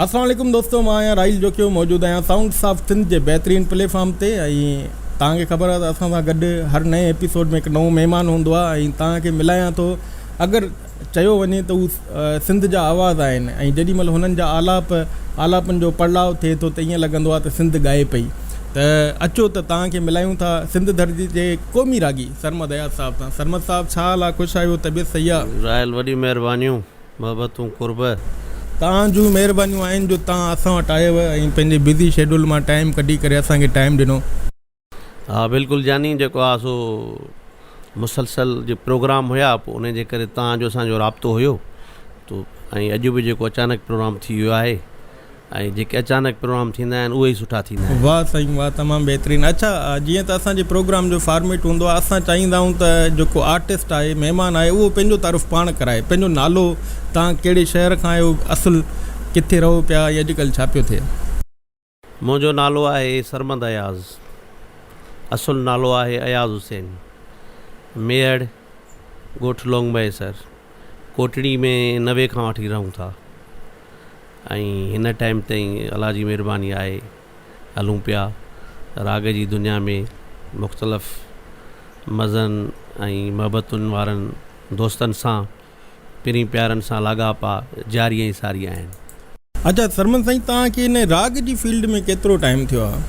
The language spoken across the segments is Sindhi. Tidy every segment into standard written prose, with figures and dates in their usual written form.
السلام عليڪم دوستو مان آهيان راحيل جوکيو موجود آهيان سائونڊ صاف سنڌ جي بهترين پلي فارم تي ۽ توهان کي خبر آهي ته اسان سان گڏ هر نئين ايپيسوڊ ۾ هڪ نئون مهمان هوندو آهي ۽ توهان کي ملايان ٿو اگر چيو وڃي ته هو سنڌ جا آواز آهن ۽ جيڏي مهل هنن جا آلاپ آلاپن جو پڙلاء ٿئي ٿو ته ائين لڳندو آهي ته سنڌ ڳائي پئي ته اچو ته توهان کي ملايون ٿا سنڌ ڌرتي جي قومي راڳي سرمد اياز صاحب سان سرمد صاحب ڇا حال آهي خوش آهيو طبيعت صحيح آهي. راحيل وڏي مهربانيون. محبتون قرب. توهان جون مهربانيون آهن جو توهان اسان وٽ آيو ۽ پنهنجي بزي شيڊول مان ٽائيم ڪڍي ڪري اسان کي ٽائيم ڏنو. ها بلڪل جاني جيڪو آ سو مسلسل جي پروگرام هيا پو انهي جي ڪري توهان جو اسان جو رابطو هيو تو ۽ اڄ به جيڪو اچانڪ پروگرام ٿي ويو آهي ۽ جيڪي اچانڪ پروگرام ٿيندا آهن اهي ئي سٺا ٿيندا آهن. واه سائين واه تمام بهترين اڇا جيئن ته اسان جي پروگرام جو فارميٽ هوندو آهي اسان چاهيندا آهيون ته جيڪو آرٽسٽ آهي مهمان آهي اهو پنهنجو تعارف پاڻ ڪرائي پنهنجو نالو توهان ڪهڙي شهر کان آهيو اصل ڪٿي رهو پيا ۽ اڄڪلهه ڇا پيو ٿئي. منهنجو نالو آهي سرمد اياز اصل نالو آهي اياز حسين ميهڙ ڳوٺ لونگ مهيسر ڪوٽڙي ۾ 90 کان وٺي رهون ٿا. ۽ هن ٽائيم تائين الله جي مهرباني آهي هلون پيا راڳ جي دنيا ۾ مختلف مزن ۽ محبتن وارن دوستن سان پرين پيارن سان لاڳاپا جاري ۽ ساري آهن. اچا سرمد سائين توهان کي هن راڳ جي فيلڊ ۾ ڪيترو ٽائيم ٿيو آهي؟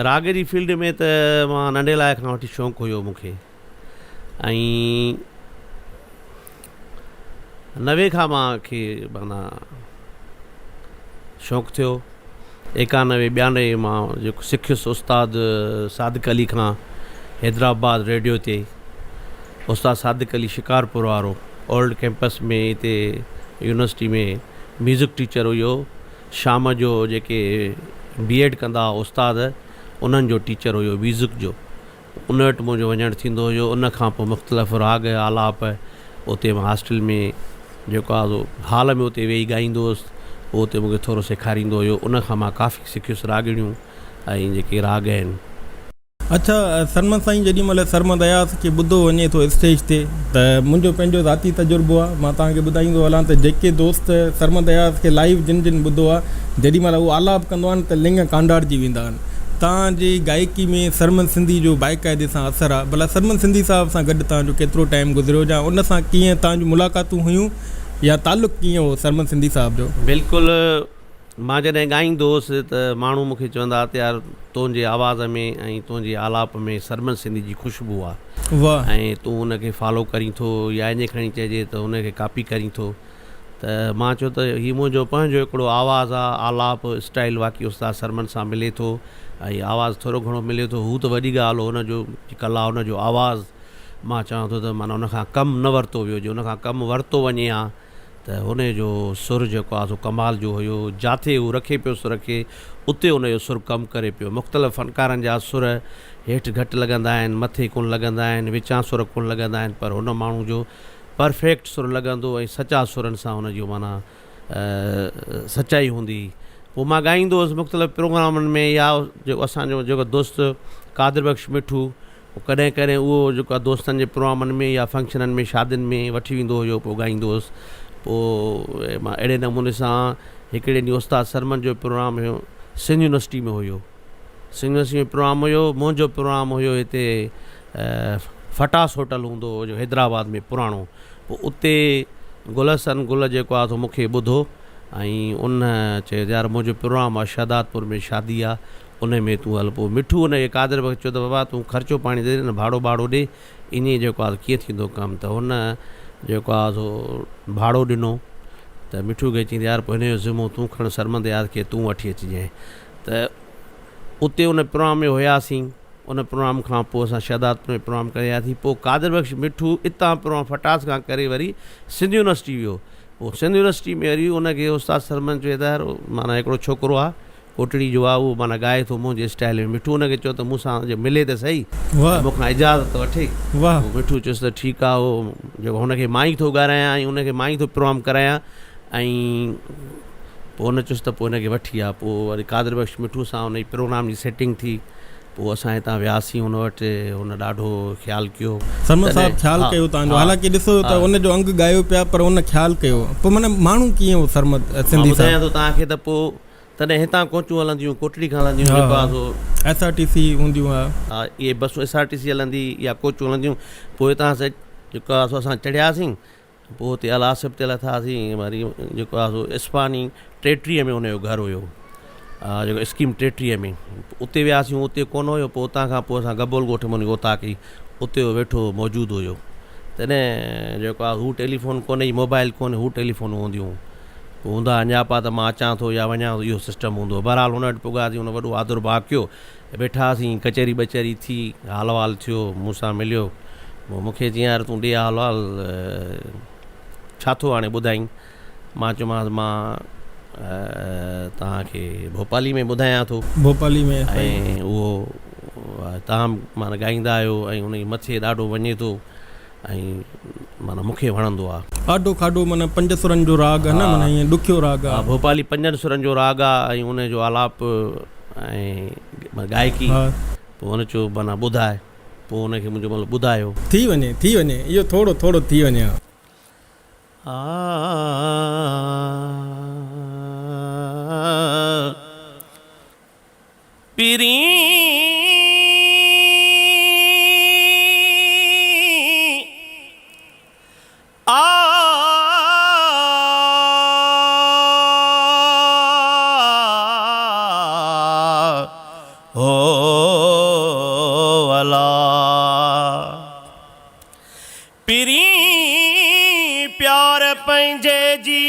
راڳ جي فيلڊ ۾ ته مان ننڍي لاء کان وٺي شوق هيو مون کي ۽ 90 کان مان کي معنيٰ شوق ٿيو 91 92 مان جيڪو سکيس استاد صادق علي کان حيدرآباد ريڊيو تي استاد صادق علي شڪارپور وارو اولڊ ڪيمپس ۾ هتي يونيورسٽي ۾ ميوزڪ ٽيچر هيو شام جو جيڪي بي ايڊ ڪندا هئا استاد انهن جو ٽيچر هيو ميوزڪ جو ان وٽ منهنجو وڃڻ ٿيندو هيو. ان کان پوء مختلف راڳ آلاپ اتي مان هاسٽل ۾ جيڪو آهي سو هال ۾ اتي ويهي ڳائيندو هوس. هو اتي مون کي ٿورو سيکاريندو هيو. ان کان مان ڪافي سکيس راڳڻيون ۽ جيڪي راڳ آهن. اڇا سرمد سائين جيڏي مهل سرمد اياز کي ٻڌو وڃي ٿو اسٽيج تي ته منهنجو پنهنجو ذاتي تجربو آهي مان توهان کي ٻڌائيندو هلان ته جيڪي دوست سرمد اياز کي لائيو جن جن ٻڌو آهي جيڏي مهل هو آلاپ ڪندو آهي نه ته لڱ ڪانڊارجي ويندا آهن. توهان جي گائڪي ۾ سرمد سنڌي جو باقاعدي سان اثر آ ڀلا سرمد سنڌي صاحب سان گڏ توهان جو ڪيترو ٽائيم گذريو يا ان سان ڪيئن توهان جون ملاقاتون هيون يا تعلق ڪيئن هو سرمد سنڌي صاحب جو. بلڪل مان جڏهن ڳائيندو هوس ته ماڻهو مون کي چوندا ها ته يار تنهنجي آواز ۾ ۽ تنهنجي آلاپ ۾ سرمد سنڌي جي خوشبو آ ۽ تون ان کي فالو ڪرين ٿو يا ائين کڻي چئجي ته ان کي ڪاپي ڪرين ٿو ته مان چيو ته هي منهنجو پنهنجو هڪڙو آواز آ، آلاپ، اسٽائيل واقعي استاد سرمد سان ملي ٿو ۽ آواز ٿورو گهڻو ملي ٿو، هو ته وڏي ڳالهه هن جو ڪلا هن جو آواز مان چوان ٿو ته معنيٰ ان کان ڪم نه ورتو ويو، جي ان کان ڪم ورتو وڃي ها ته هن جو سر جيڪو آ سو ڪمال جو هيو، جاٿي هو رکي پيو سر کي اتي ان جو سر ڪم ڪري پيو، مختلف فنڪارن جا سر هيٺ گهٽ لڳندا آهن، مٿي ڪونه لڳندا آهن، وچان سر ڪونه لڳندا آهن پر هن ماڻهو جو پرفيڪٽ سر لڳندو ۽ سچا سرن سان ان جو معنيٰ سچائي هوندي هئي. پوء مان ڳائيندو هوس مختلف پروگرامن ۾ يا جيڪو اسان جو جيڪو دوست قادر بخش مٺو ڪڏهن ڪڏهن اهو جيڪو آهي دوستن جي پروگرامن ۾ يا فنڪشنن ۾ شادين ۾ وٺي ويندو هيو پوء ڳائيندو هوس. پوء مان اهڙي نموني سان هڪڙي ڏينهن استاد سرمد جو پروگرام هيو سنڌ يونيورسٽي ۾ هيو. سنڌ يونيورسٽي ۾ پروگرام هيو منهنجو پروگرام هيو هتي فٽاس هوٽل هوندو هو جو حيدرآباد ۾ پراڻو پوء اتي گل حسن گل جيڪو آهي سو مون کي ٻڌو ۽ ان چيو يار منهنجو پروگرام آهي شهدادپور ۾ شادي آهي ان ۾ تون هل پوء مٺو ان کي قادر بخش چيو ته بابا تون خرچو پاڻي ڏي نه ڀاڙو ٻاڙو ڏي ائين جيڪو آهي ڪيئن ٿيندو ڪم ته هن جيڪو آهي سو ڀاڙو ڏنو ته مٺو کي چيائين يار پوء هن جو ذمو تون کڻ سرمد يار کي تون وٺي اچجانء ته اتي ان پروگرام ۾ هياسين ان پروگرام کان پوء اسان شهدادپور ۾ پروگرام ڪري آياسين پوء قادر بخش مٺو اتان پروگرام فٽاس کان ڪري وري سنڌ يونيورسٽي ويو پوء سنڌ يونيورسٽي ۾ وري ان کي استاد سرمد چيو ته يار معنيٰ هڪڙو ڇوڪرو آ ڪوٽڙي جو آ اهو معنيٰ ڳائي ٿو منهنجي اسٽائل ۾ مٺو ان کي چيو ته مون سان جي ملي ته سهي ۽ مون کان اجازت وٺي پوء مٺو چيس ته ٺيڪ آ اهو جيڪو هن کي مان ئي ٿو ڳارايان ۽ ان کي مان ئي ٿو پروگرام ڪرايان ۽ پوء هن چيس ته پوء هن کي وٺي آ. پوء وري قادر بخش مٺو سان ان جي پروگرام جي سيٽنگ ٿي پوء اسان هتان وياسين هن وٽ هن ڏاڍو خيال ڪيو. سرمد صاحب خيال ڪيو تان جو حالانڪه ڏسو ته ان جو انگ ڳايو پيا پر ان خيال ڪيو پوء معنيٰ ماڻهو ڪيئن هو سرمد سنڌي صاحب. مان ٻڌايان ٿو توهان کي ته پوء تڏهن هتان ڪوچون هلنديون ڪوٽڙي کان هلنديون جيڪو آهي سو. ايس آر ٽي سي هونديون ها. ها اهي بسون ايس آر ٽي سي هلندي يا ڪوچون هلنديون پوء هتان جيڪو آهي سو اسان چڙهياسين پوء اتي الاسپ تي لٿاسين، وري جيڪو آهي سو اسپاني 33 ۾ ان جو گهر هيو، جيڪو اسڪيم 33 ۾ اتي وياسين، اتي ڪونه هيو، پوء اتان کان پوء اسان گبول ڳوٺ ۾ ان جي اوطاق هئي، اتي هو ويٺو موجود هيو. تڏهن جيڪو آهي هو ٽيليفون ڪونه هئي، موبائل ڪونه، هو ٽيليفون هونديون پوء هوندا اڃاپا ته مان اچان ٿو يا وڃان ٿو اهو سسٽم هوندو هو. بهرحال هن وٽ پڳاسين، هن وڏو آڌر ڀاء ڪيو. ويٺاسين، ڪچهري ٻچهري ٿي، حال احوال ٿيو، مون سان مليو، پوء مون کي چيائين يار تون ڏي حال احوال، ڇا ٿو هاڻي ٻڌائين؟ مان چيومانس مان توهان کي ڀوپالي ۾ ٻڌايان ٿو. ڀوپالي ۾ ۽ اهو توهان معنيٰ ڳائيندا آهيو ۽ ان جي مٿي ڏاڍو وڃي ٿو. ۽ معنيٰ مون کي وڻندو آ. آڍو کاڍو معنيٰ پنج سرن جو راڳ آ نه معنيٰ ائين ڏکيو راڳ آ. ها ڀوپالي پنجن سرن جو راڳ آ ۽ ان جو آلاپ ۽ گائڪي پوء هن چيو معنيٰ ٻڌاء پوء هن کي مون چيو مطلب ٻڌايو. ٿي وڃي ٿي وڃي اهو ٿورو ٿورو ٿي وڃي ها. پرين آ هو الا. پرين پيار پنهنجي جي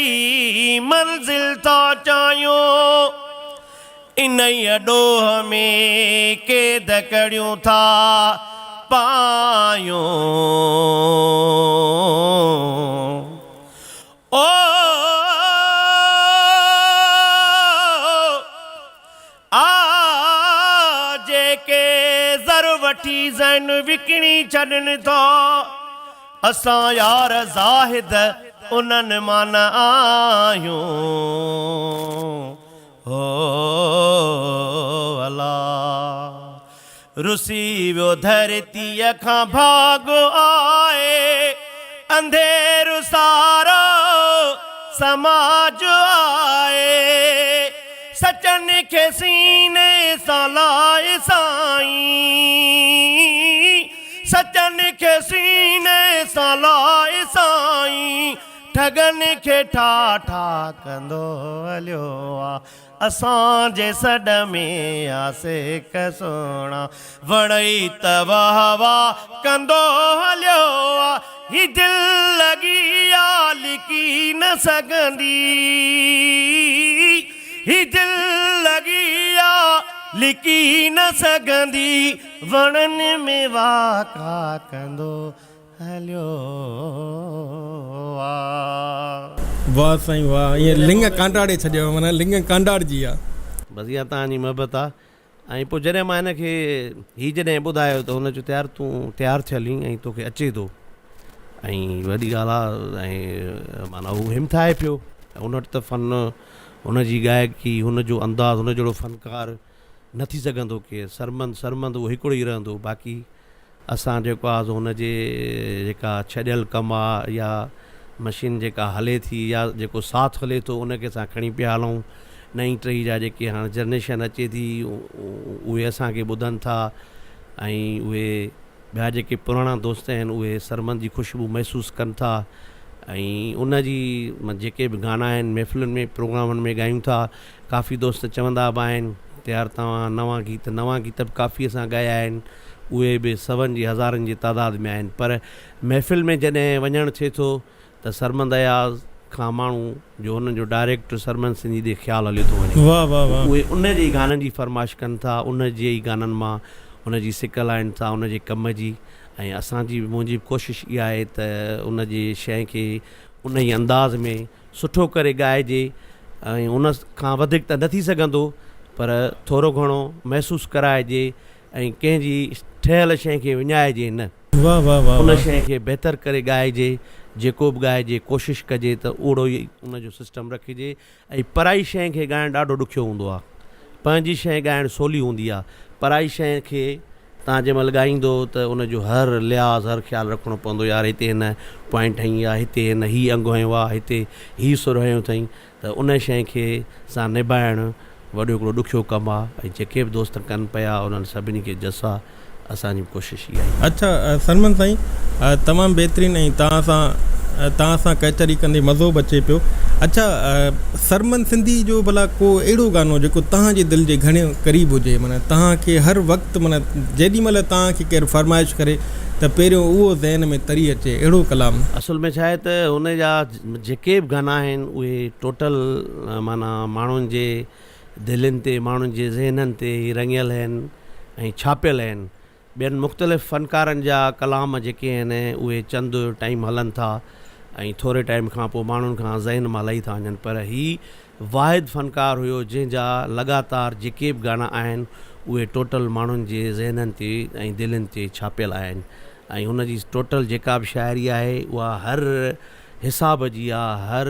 منزل ٿا چاهيون، انهيء ڏوهه ۾ قيد ڪڙيون ٿا پايون. او آ جيڪي زر وٺي ذهن وڪڻي ڇڏن ٿا، اسان يار زاهد انهن مان نه آهيون. هو الا رسي ويو ڌرتيء کان ڀاڳ آهي، انڌير سارو سماج آهي. سچن کي سيني سان لاء سائين، سچن کي سيني سان لاء سائين، ٺڳن کي ٺا ٺا ڪندو هليو آ. اسان جي سڏ ۾ آ سيڪ سهڻا، وڻئي ته واهه واهه ڪندو هليو آ. هي دل لڳي آ لڪي نه سگهندي، هي دل لڳي آ لڪي نه سگهندي، وڻن ۾ واڪا ڪندو هليو آ. واه سائين واه ائين لڱ ڪانڊاڙي ڇڏيو معنيٰ لڱ ڪانڊاڙجي ويا. بس اها توهان جي محبت آ. ۽ پوء جڏهن مان هن کي هي جڏهن ٻڌايو ته هن چيو ته يار تون تيار ٿيل آهين ۽ توکي اچي ٿو ۽ وڏي ڳالهه آ ۽ معنيٰ هو همٿائي پيو ۽ ان وٽ ته فن هن جي گائڪي هن جو انداز هن جهڙو فنڪار نه ٿي سگهندو ڪير سرمند سرمند اهو هڪڙو ئي رهندو باقي اسان جيڪو آ سو هن جي جيڪا ڇڏيل ڪم آ يا مشين جيڪا هلي ٿي يا جيڪو ساٿ هلي ٿو ان کي اسان کڻي پيا هلون نئين ٽهي جا جيڪي هاڻ جنريشن اچي ٿي اهي اسان کي ٻڌن ٿا ۽ اهي ٻيا جيڪي پراڻا دوست آهن اهي سرمند جي خوشبو محسوس ڪن ٿا ۽ ان جي جيڪي به گانا آهن محفلن ۾ پروگرامن ۾ ڳايون ٿا ڪافي دوست چوندا به آهن ته يار توهان نوان گيت نوان گيت به ڪافي اسان ڳايا آهن اهي به سون جي هزارن جي تعداد ۾ آهن پر محفل ۾ جڏهن وڃڻ ٿئي ٿو ته سرمند اياز کان ماڻهو جو انهن جو ڊائريڪٽ سرمند سنڌي ڏي خيال هليو ٿو وڃي واه واه واه. اهي ان جي ئي گانن جي فرمائش ڪن ٿا ان جي ئي گانن مان ان جي سڪ لائن ٿا ان جي ڪم جي ۽ اسان جي به منهنجي به ڪوشش اها آهي ته ان جي شيء کي ان ئي انداز ۾ سٺو ڪري ڳائجي ۽ ان کان وڌيڪ ته نه ٿي سگهندو پر ٿورو گهڻو محسوس ڪرائجي ۽ ڪنهن جي ٺهيل شيء کي وڃائجي نه. واه واه واه ان شيء کي بهتر ڪري ڳائجي، جيڪو به ڳائجي ڪوشش ڪجي ته اوڙو ئي ان جو سسٽم رکجي ۽ پرائي شيء کي ڳائڻ ڏاڍو ڏکيو هوندو آهي. پنهنجي شيء ڳائڻ سولي هوندي آهي. پرائي شيء کي توهان جنهن مهل ڳائيندو ته ان جو هر لحاظ هر خيال رکڻو پوندو يار هتي هن پوائنٽ هنئي آ هتي هن هي انگ هنيو آ هتي هي سر هنيو اٿئي ته ان شيء کي سان نڀائڻ وڏو هڪڙو ڏکيو ڪم آ ۽ جيڪي به دوست ڪن پيا انهن سڀني کي جس آ اسان جي به ڪوشش اها ئي. اڇا سرمد سائين تمام بهترين ۽ توهان سان توهان سان ڪچهري ڪندي مزو به اچي پيو اڇا سرمد سنڌي جو ڀلا ڪو اهڙو گانو جيڪو توهان جي دل جي گهڻي قريب هجي معنيٰ توهان کي هر وقت معنيٰ جيڏي مهل توهان کي ڪير فرمائش ڪري ته پهريون اهو ذهن ۾ تري اچي اهڙو ڪلام. اصل ۾ ڇا آهي ته هن جا جيڪي به گانا آهن اهي ٽوٽل معنيٰ ماڻهن جي دلين تي ماڻهن جي ذهنن تي رڱيل آهن ۽ ڇاپيل آهن. ٻين مختلف فنڪارن جا ڪلام جيڪي آهن اهي چند ٽائيم هلن ٿا ۽ ٿوري ٽائيم کان پوء ماڻهن کان ذهن مان لهي ٿا وڃن پر هي واحد فنڪار هيو جنهن جا لڳاتار جيڪي به گانا آهن اهي ٽوٽل ماڻهن جي ذهنن تي ۽ دلين تي ڇاپيل آهن ۽ هن جي ٽوٽل جيڪا به شاعري آهي اها هر حساب جي آ هر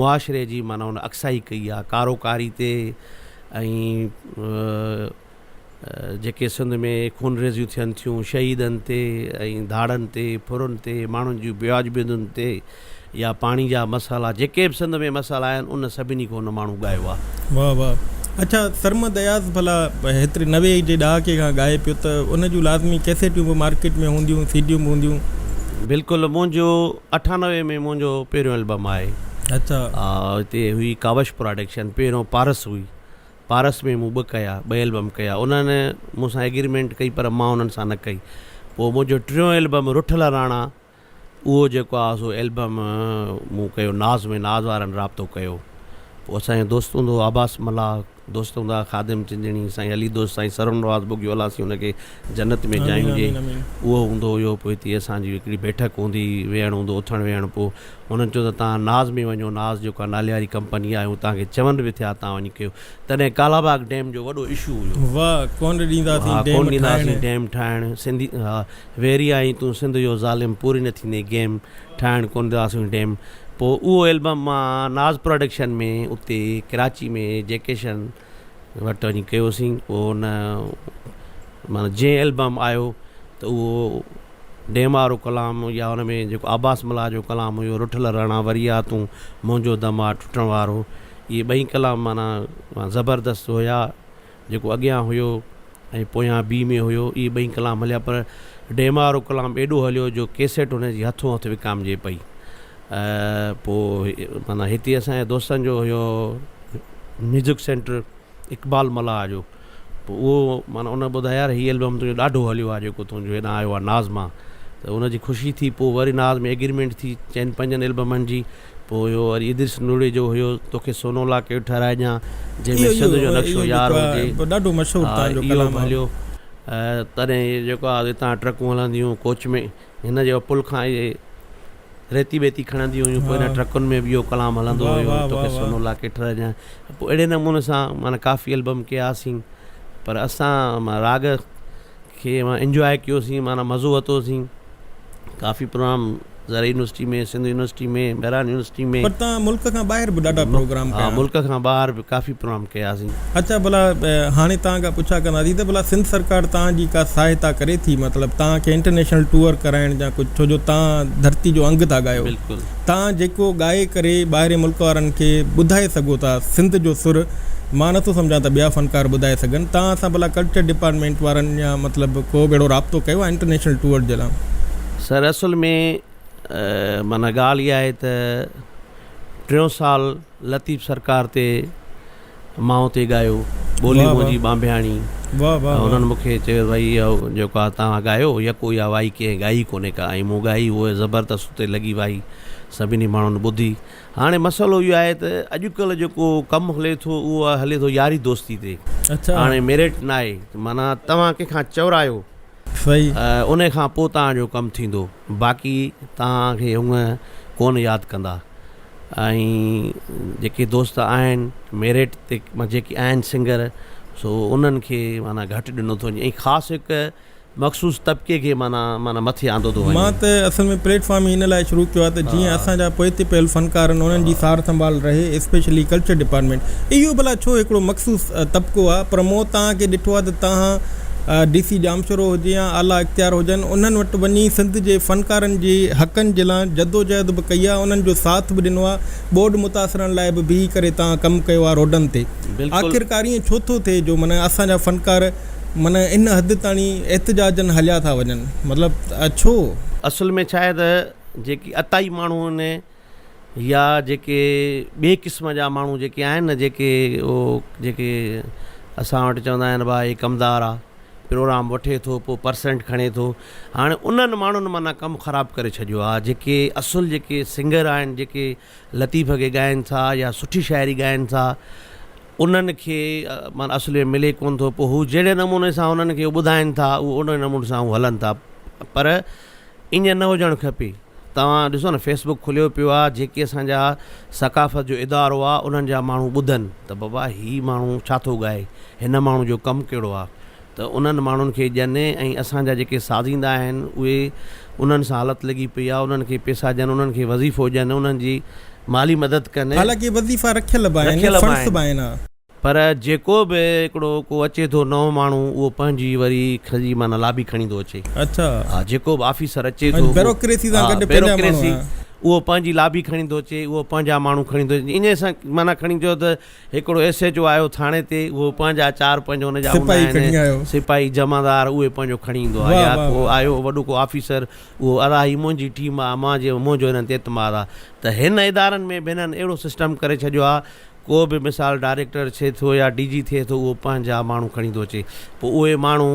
معاشري جي معنيٰ هن عڪسائي ڪئي آ ڪارو ڪاري تي ۽ جيڪي سنڌ ۾ خونريزيون ٿين ٿيون شهيدن تي ۽ ڌاڙن تي ڦرن تي ماڻهن جون بيواجبين تي يا پاڻي جا مسئلا جيڪي به سنڌ ۾ مسئلا آهن ان سڀني کي هن ماڻهو ڳايو آ. واه واه اڇا سرمد اياز ڀلا هيتري 90 جي ڏهاڪي کان ڳائي پيو ته ان جون لازمي ڪيسيٽيون به مارڪيٽ ۾ هونديون سيڊيون به هونديون. بلڪل منهنجو 98 ۾ منهنجو پهريون البم آهي. اڇا. هتي هئي ڪاوش پراڊڪشن پهريون پارس هئي پارس ۾ مون ٻه ڪيا ٻه البم ڪيا انهن مون سان ايگريمينٽ ڪئي پر مان انهن سان نه ڪئي پوء منهنجو ٽيون البم رٺل راڻا اهو جيڪو آ سو البم مون ڪيو ناز ۾ ناز وارن رابطو ڪيو پوء اسان جو دوست هوندو هو عباس ملاح دوست هوندا هئا خادم چنجڻي سائين علي دوست سائين سرور نواز ٻگهيو الله سائين ان کي جنت ۾ جايون ڏي اهو هوندو هيو پوء هتي اسان جي هڪڙي بيٺڪ هوندي هئي ويهڻ هوندو اٿڻ ويهڻ پوء هنن چيو ته توهان ناز ۾ وڃو ناز جيڪو آ ناليواري ڪمپني آهي هو توهان کي چون به ٿيا توهان وڃي ڪيو تڏهن ڪالاباغ ڊيم جو وڏو اشو هيو واهه ڪونه ڏينداسين ڊيم ٺاهڻ ڊيم ٺاهڻ سنڌي ها ويري آهين تون سنڌ جو ظالم پوري نه ٿيندي گيم ٺاهڻ ڪونه ڏينداسين ڊيم پوء اهو البم مان ناز پروڊڪشن ۾ اتي ڪراچي ۾ جيڪيشن وٽ وڃي ڪيوسين پوء ان معنيٰ جنهن البم آيو ته اهو ڊيم وارو ڪلام يا ان ۾ جيڪو عباس ملاح جو ڪلام هيو رٺل رهڻا وري آ تون منهنجو دم آ ٽٽڻ وارو اهي ٻئي ڪلام معنيٰ زبردست هيا جيڪو اڳيان هيو ۽ پويان بي ۾ هيو اهي ٻئي ڪلام هليا پر ڊيم وارو ڪلام ايڏو هليو جو ڪيسيٽ هن جي هٿون هٿ وڪامجي پئي پوء معنيٰ هتي اسان جي دوستن جو هيو ميوزڪ سينٽر اقبال ملاح جو پوء اهو معنيٰ ان ٻڌايو يار هي البم تنهنجو ڏاڍو هليو آهي جيڪو تنهنجو هيڏانهن آيو آهي ناز مان ته ان جي خوشي ٿي پوء وري ناز ۾ ايگريمينٽ ٿي چئن پنجن البمن جي پوء اهو وري ادريس نوڙي جو هيو توکي سونو لاکيو ٺهرائجان جنهن ۾ سنڌ جو نقشو يار هجي ڏاڍو مشهور تان جو ڪلام اهو هليو تڏهن جيڪو آ هتان ٽرڪون هلنديون ڪوچ ۾ هن جي پل کان اهي ريتي بيتي کڻنديون هيون پوء هن ٽرڪن ۾ به اهو ڪلام هلندو هيو توکي سونو لاکي ٺهرائجان پوء اهڙي نموني سان معنيٰ ڪافي البم ڪياسين پر اسان راڳ کي انجواء ڪيوسين معنيٰ مزو ورتوسين ڪافي پروگرام زرعي university ۾ Sindh university ۾ Mehran university ۾ پر توهان ملڪ کان ٻاهر به ڏاڍا پروگرام ڪيا. ها ملڪ کان ٻاهر به ڪافي پروگرام ڪياسين. اڇا ڀلا هاڻي توهان کان پڇا ڪنداسين ته ڀلا سنڌ سرڪار توهان جي ڪا سهائتا ڪري ٿي مطلب توهان کي انٽرنيشنل ٽوئر ڪرائڻ جا ڪجهه ڇو جو توهان ڌرتي جو انگ ٿا ڳايو بلڪل. توهان جيڪو ڳائي ڪري ٻاهرين ملڪ وارن کي ٻڌائي سگهو ٿا سنڌ جو سر مان نٿو سمجهان ته ٻيا فنڪار ٻڌائي سگهن. توهان سان ڀلا ڪلچر ڊپارٽمينٽ وارن يا مطلب ڪو به اهڙو رابطو ڪيو آهي انٽرنيشنل ٽوئر جي لاء؟ سر اصل ۾ معنيٰ ڳالهه اها آهي ته ٽيون سال لطيف سرڪار تي مان اتي ڳايو ٻولي منهنجي ٻانڀياڻي انهن مون کي چيو ڀائي اهو جيڪو آهي توهان ڳايو يڪو اها وائي ڪنهن ڳائي ڪونهي ڪا ۽ مون ڳائي اهو زبردست اتي لڳي وائي سڀني ماڻهن ٻڌي هاڻي مسئلو اهو آهي ته اڄڪلهه جيڪو ڪم هلي ٿو اهو هلي ٿو ياري دوستي تي هاڻي ميرٽ ناهي معنيٰ توهان ڪنهن کان چورايو ان کان پوء توهان جو ڪم ٿيندو باقي توهان کي هونء ڪونه ياد ڪندا ۽ جيڪي دوست آهن ميرٽ تي جيڪي آهن سنگر سو انهن کي معنيٰ گهٽ ڏنو ٿو وڃي ۽ خاص هڪ مخصوص طبقي کي معنيٰ معنيٰ مٿي آندو ٿو وڃي. مان ته اصل ۾ پليٽ فارم ئي ان لاء شروع ڪيو آهي ته جيئن اسان جا پوئتي پيل فنڪار آهن انهن جي سار سنڀال رهي اسپيشلي ڪلچر ڊپارٽمينٽ اهو ڀلا ڇو هڪڙو مخصوص طبقو آهي پر مون توهان کي ڏٺو آهي ته توهان ڊي سي ڄامشورو هجي يا اعليٰ اختيار هجن انهن وٽ وڃي سنڌ جي فنڪارن جي حقن جي لاء جدوجهد به ڪئي آهي انهن جو ساٿ به ڏنو آهي ٻوڏ متاثرن لاء به بيهي ڪري توهان ڪم ڪيو آهي روڊن تي آخرڪار ائين ڇو ٿو ٿئي جو معنيٰ اسان جا فنڪار معنيٰ ان حد تاڻي احتجاجن هليا ٿا وڃن مطلب ڇو؟ اصل ۾ ڇا آهي ته جيڪي عطائي ماڻهو آهن يا جيڪي ٻئي قسم جا ماڻهو جيڪي آهن نه جيڪي اهو جيڪي اسان وٽ چوندا آهن ڀاء هي ڪمدار آ پروگرام وٺي ٿو پوء پرسنٽ کڻي ٿو هاڻي انهن ماڻهن معنيٰ ڪم خراب ڪري ڇڏيو آ جيڪي اصل جيڪي سنگر آهن جيڪي لطيف کي ڳائن ٿا يا سٺي شاعري ڳائن ٿا انهن کي معنيٰ اصل ۾ ملي ڪونه ٿو پوء هو جهڙي نموني سان انهن کي ٻڌائن ٿا اهو ان نموني سان هو هلن ٿا پر ائين نه هجڻ کپي توهان ڏسو نه فيسبڪ کليو پيو آهي جيڪي اسان جا ثقافت جو ادارو آهي انهن جا ماڻهو ٻڌن ته بابا هي ماڻهو ڇا ٿو ڳائي هن ماڻهو جو ڪم ڪهڙو آهي ته انهن ماڻهن کي ڏين ۽ اسان جا جيڪي سازيندا آهن اهي انهن سان حالت لڳي پئي آهي انهن کي پيسا ڏين انهن کي وظيفو ڏين انهن جي مالي مدد ڪن. حالانڪه وظيفا رکيل به آهن رکيل به فنڊس آهن به آهن ها. پر جيڪو به هڪڙو ڪو اچي ٿو نئون ماڻهو اهو پنهنجي وري کڄي معنيٰ لابي کڻي ٿو اچي. اڇا. ها جيڪو به آفيسر اچي ٿو ۽ بيروڪريسي سان ها گڏ پنهنجا ماڻهو بيروڪريسي ها. اهو پنهنجي لابي کڻي ٿو اچي اهو پنهنجا ماڻهو کڻي ٿو اچي انهي سان معنيٰ کڻي چئو ته هڪڙو ايس ايڇ او آيو ٿاڻي تي اهو پنهنجا چار پنج هن جا هوندا سپاهي کڻي آهن آيو. سپاهي جمعدار اهي پنهنجو کڻي ايندو آهي واه يا واه ڪو واه. آيو وڏو ڪو آفيسر اهو ادا هي منهنجي ٽيم آهي مان جي منهنجو هنن تي اعتماد آهي ته هن ادارن ۾ به هنن اهڙو سسٽم ڪري ڇڏيو آهي ڪو به مثال ڊائريڪٽر ٿئي ٿو يا ڊي جي ٿئي ٿو اهو پنهنجا ماڻهو کڻي ٿو اچي پوء اهي ماڻهو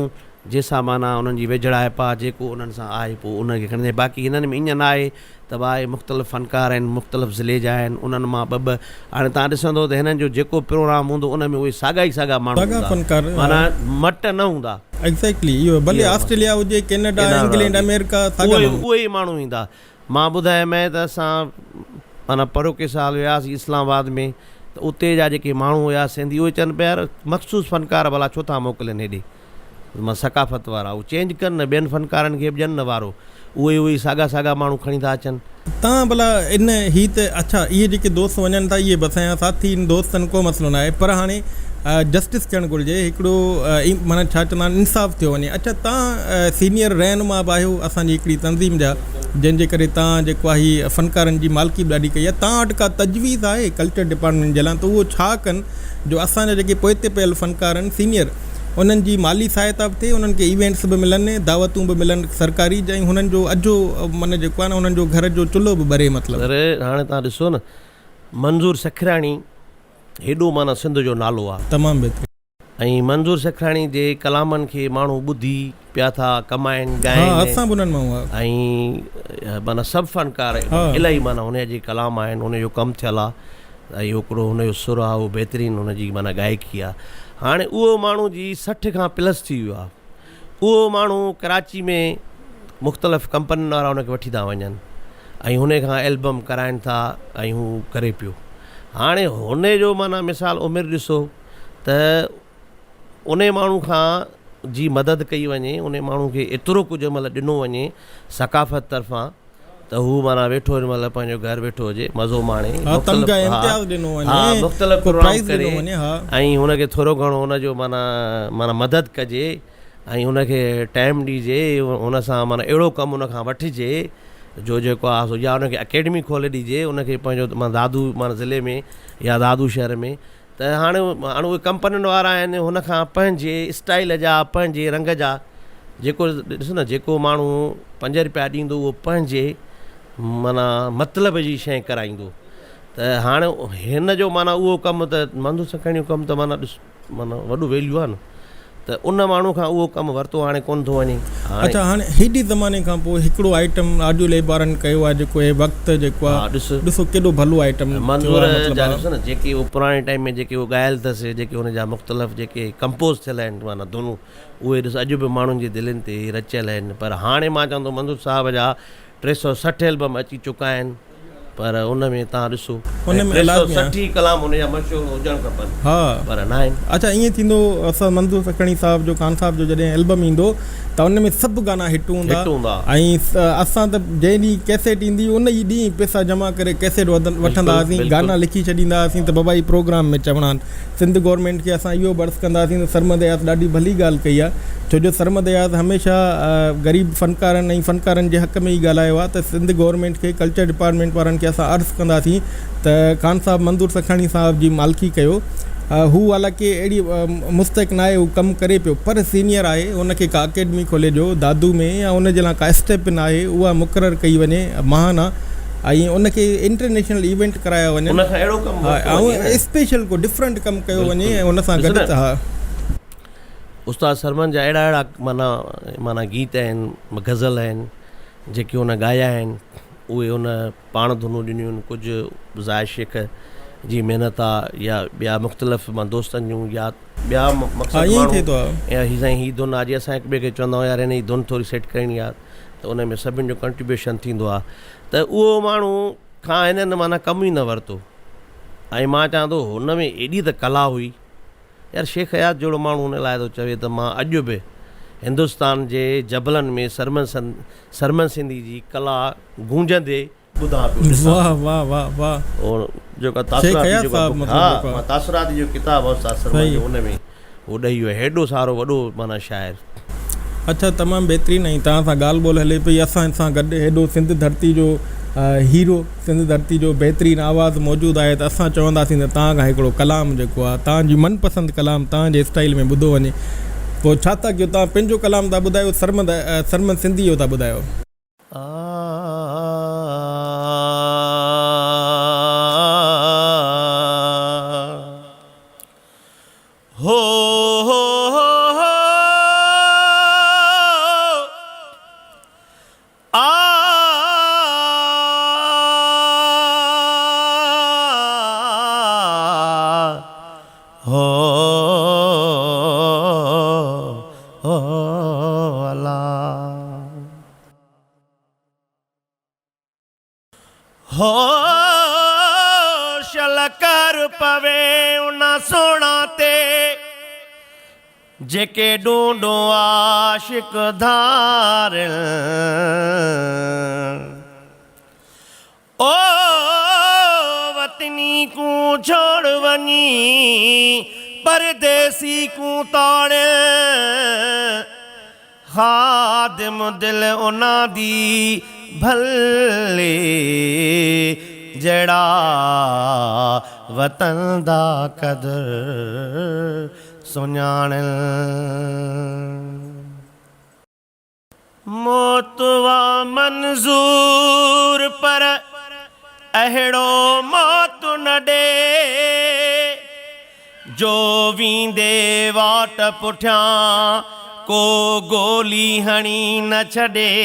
جنهن سان معنيٰ انهن جي ويجهڙائپ آهي جيڪو انهن سان آهي پوء انهن کي کڻندي باقي هنن ۾ ائين نه آهي ته ڀاء مختلف فنڪار آهن مختلف ضلعي جا آهن انهن مان ٻه ٻه هاڻي توهان ڏسندو ته هنن جو جيڪو پروگرام هوندو ان ۾ اهي ساڳا ئي ساڳا ماڻهو ساڳا هوندا فنڪار معنيٰ مٽ نه هوندا. ايگزيڪٽلي اهو ڀلي آسٽريليا هجي ڪينيڊا انگلينڊ آمريڪا ساڳا ماڻهو اهي ئي ماڻهو ايندا مان ٻڌايومانء ته اسان معنيٰ پروڪي سال وياسين اسلام آباد ۾ ته اتي جا جيڪي ماڻهو هيا سنڌي اهي چون پيا يار مخصوص فنڪار ڀلا ڇو ٿا موڪلين هيڏي مان ثقافت وارا اهو چينج ڪن نه ٻين فنڪارن کي به ڏين نه وارو اهي اهي ساڳا ساڳا ماڻهو کڻي ٿا اچن. تان ڀلا ان هي ته اڇا اهي جيڪي دوست وڃن ٿا اهي به اسان جا ساٿي آهن دوست آهن ڪو مسئلو ناهي پر هاڻي جسٽس ٿيڻ گهرجي هڪڙو معنيٰ ڇا چوندا آهن انصاف ٿيو وڃي اڇا تان سينيئر رهنما به آهيو اسان جي هڪڙي تنظيم جا جنهن جي ڪري تان جيڪو آهي فنڪارن جي مالڪي به ڏاڍي ڪئي آهي تان وٽ ڪا تجويز آهي ڪلچر ڊپارٽمينٽ جي لاء ته اهو ڇا ڪن جو اسان جا جيڪي پوئتي پيل فنڪار آهن سينيئر انهن جي مالي سهائتا به ٿئي، انهن کي ايونٽس به ملن، دعوتون به ملن سرڪاري ۽ هنن جو اجهو معنيٰ جيڪو آهي نه انهن جو گهر جو چلهو به ٻري مطلب. سر هاڻي توهان ڏسو نه منظور سکراڻي هيڏو معنيٰ سنڌ جو نالو آ. تمام بهترين. ۽ منظور سکراڻي جي ڪلامن کي ماڻهو ٻڌي پيا ٿا ڪمائن ڳائن. ها اسان به انهن مان هئا. ۽ معنيٰ سڀ فنڪار الائي معنيٰ هن جا جيڪي ڪلام آهن ان جو ڪم ٿيل آ. ۽ هڪڙو هن جو سر آ اهو بهترين هن جي معنيٰ گائڪي آ هاڻي اهو ماڻهو جي 60 کان پلس ٿي ويو آ اهو ماڻهو ڪراچي ۾ مختلف ڪمپنين وارا هن کي وٺي ٿا وڃن ۽ هن کان البم ڪرائن ٿا ۽ هو ڪري پيو هاڻي هن جو معنيٰ مثال عمر ڏسو ته ان ماڻهو کان جي مدد ڪئي وڃي ان ماڻهو کي ايترو ڪجهه مطلب ڏنو وڃي ثقافت طرفان ته هو معنيٰ ويٺو هن مهل پنهنجو گهر ويٺو هجي مزو ماڻي مختلف امتياز ڏنو وڃي مختلف پروگرام ڪري ۽ هن کي ٿورو گهڻو هن جو معنيٰ معنيٰ مدد ڪجي ۽ هن کي ٽائيم ڏجي هن سان معنيٰ اهڙو ڪم هن کان وٺجي جو جيڪو آهي سو يا هن کي اڪيڊمي کولي ڏجي هن کي پنهنجو معنيٰ دادو معنيٰ ضلعي ۾ يا دادو شهر ۾ ته هاڻي هاڻي اهي ڪمپنين وارا آهن هن کان پنهنجي اسٽائيل جا پنهنجي رنگ جا جيڪو ڏس نه جيڪو ماڻهو پنج روپيا ڏيندو اهو پنهنجي معنيٰ مطلب جي شيء ڪرائيندو ته هاڻي هن جو معنيٰ اهو ڪم ته منڌ سکڻ جو ڪم ته معنيٰ ڏس معنيٰ وڏو ويليو آهي نه ته ان ماڻهو کان اهو ڪم ورتو هاڻي ڪونه ٿو وڃي. هاڻي. اڇا هاڻي هيڏي زماني کان پوء هڪڙو آئٽم آڊيو ليب وارن ڪيو آهي جيڪو هي وقت جيڪو آهي ڏس. ڏسو ڪيڏو ڀلو آئٽم ٿيو منظور آهي مطلب جا ها. ڏسو نه جيڪي اهو پراڻي ٽائيم ۾ جيڪي اهو ڳايل اٿس جيڪي ان جا مختلف جيڪي ڪمپوز ٿيل آهن معنيٰ ڌنون اهي ڏس اڄ به ماڻهن جي دلين تي رچيل آهن پر هاڻي مان چوان ٿو منظور صاحب جا 360 البم اچي چڪا آهن. پر ان ۾ توهان ڏسو ان ۾ لازمي آهي. 360 ڪلام ان جا مشهور هجڻ کپن ها پر ناهن. اڇا ائين ٿيندو اسان منظور سکڻي صاحب جو خان صاحب جو جڏهن البم ايندو ته ان ۾ سڀ گانا هٽ هوندا هٽ هوندا. ۽ اسان ته جنهن ڏينهن ڪيسيٽ ايندي ان ئي ڏينهن پئسا جمع ڪري ڪيسيٽ وٺندا هئاسين گانا لکي ڇڏيندا هئاسين ته بابا هي پروگرام ۾ چوڻا آهن. سنڌ گورنمينٽ کي اسان اهو به عرض ڪنداسين ته سرمد اياز ڏاڍي ڀلي ڳالهه ڪئي آهي ڇو جو سرمد اياز هميشه غريب فنڪارن ۽ فنڪارن جي حق ۾ ئي ڳالهايو آهي ته سنڌ گورنمينٽ کي ڪلچر ڊپارٽمينٽ وارن کي اسان عرض ڪنداسين ته خان صاحب منظور سکاڻي صاحب جي مالڪي ڪيو هو حالانڪه اهڙي مستحق ناهي هو ڪم ڪري پيو پر سينيئر آهي ان کي ڪا اڪيڊمي کولي ڏيو دادو ۾ يا ان جي لاء ڪا اسٽيپ آهي اها مقرر ڪئي وڃي ماهانه ۽ ان کي انٽرنيشنل ايونٽ ڪرايا وڃن ان کان اهڙو ڪم ورتو وڃي نه اسپيشل ڪو ڊفرنٽ ڪم ڪيو وڃي ۽ ان سان ڏس گڏ نه ته ها. استاد سرمن جا اهڙا اهڙا معنيٰ معنيٰ گيت آهن غزل آهن جيڪي هن ڳايا آهن اهي هن پاڻ ڌنون ڏنيون آهن ڪجهه زاهد شيخ جي محنت آ يا ٻيا مختلف مان دوستن جون يا ٻيا مقصد ها ائين ئي ماڻهو ٿئي ٿو ها. يا هي سائين هي ڌن آ جي اسان هڪ ٻئي کي چوندا آهيون يار هن جي ڌن ٿوري سيٽ ڪرڻي آ ته ان ۾ سڀن جو ڪنٽريبيوشن ٿيندو آ ته اهو ماڻهو کان هنن معنيٰ ڪم ئي نه ورتو ۽ مان چوان ٿو هن ۾ ايڏي ته ڪلا هئي يار شيخ اياز جهڙو ماڻهو ان لاء ٿو چوي ته مان اڄ به هندستان جي جبلن ۾ سرمن سرمن سنڌي جي ڪلا گونجندي ٻڌان پيو ڏسان واه واه واه واه پيو جيڪا شيخ تاثراتي اياز جيڪا صاحب بڪ مطلب ها جيڪو مان تاثراتي جو ڪتاب آهي استاد سرمن صحيح جو ان ۾ هو ڏئي ويو هيڏو سارو وڏو معنيٰ شاعر. اڇا تمام بهترين ۽ توهان سان ڳالهه ٻولهه هلي پئي اسان سان گڏ هيڏو سنڌ ڌرتي جو هيرو سنڌ ڌرتي جو بهترين آواز موجود آهي ته اسان چونداسين ته توهان کان هڪڙو ڪلام جيڪو آهي توهان جي من پسند ڪلام توهان جي اسٽائيل ۾ ٻڌو وڃي پوء ڇا ٿا ڪيو توهان پنهنجو ڪلام ٿا ٻڌايو سرمد سرمد سنڌي جو ٿا ٻڌايو. هو هو هو آ هو هو الا. هو شل ڪر پوي ان سهڻا تي جيڪي ڊونڊون عاشق ڌارين. او وطني ڪون ڇوڙ وڃي پرديسي ڪون تاڙين. خادم دل انا the ڀلي جهڙا وطن دا قدر سڃاڻن. موت وا منظور پر اهڙو موت نه ڏي. جو ويندي واٽ پٺيان ڪو گولي هڻي نه ڇڏي.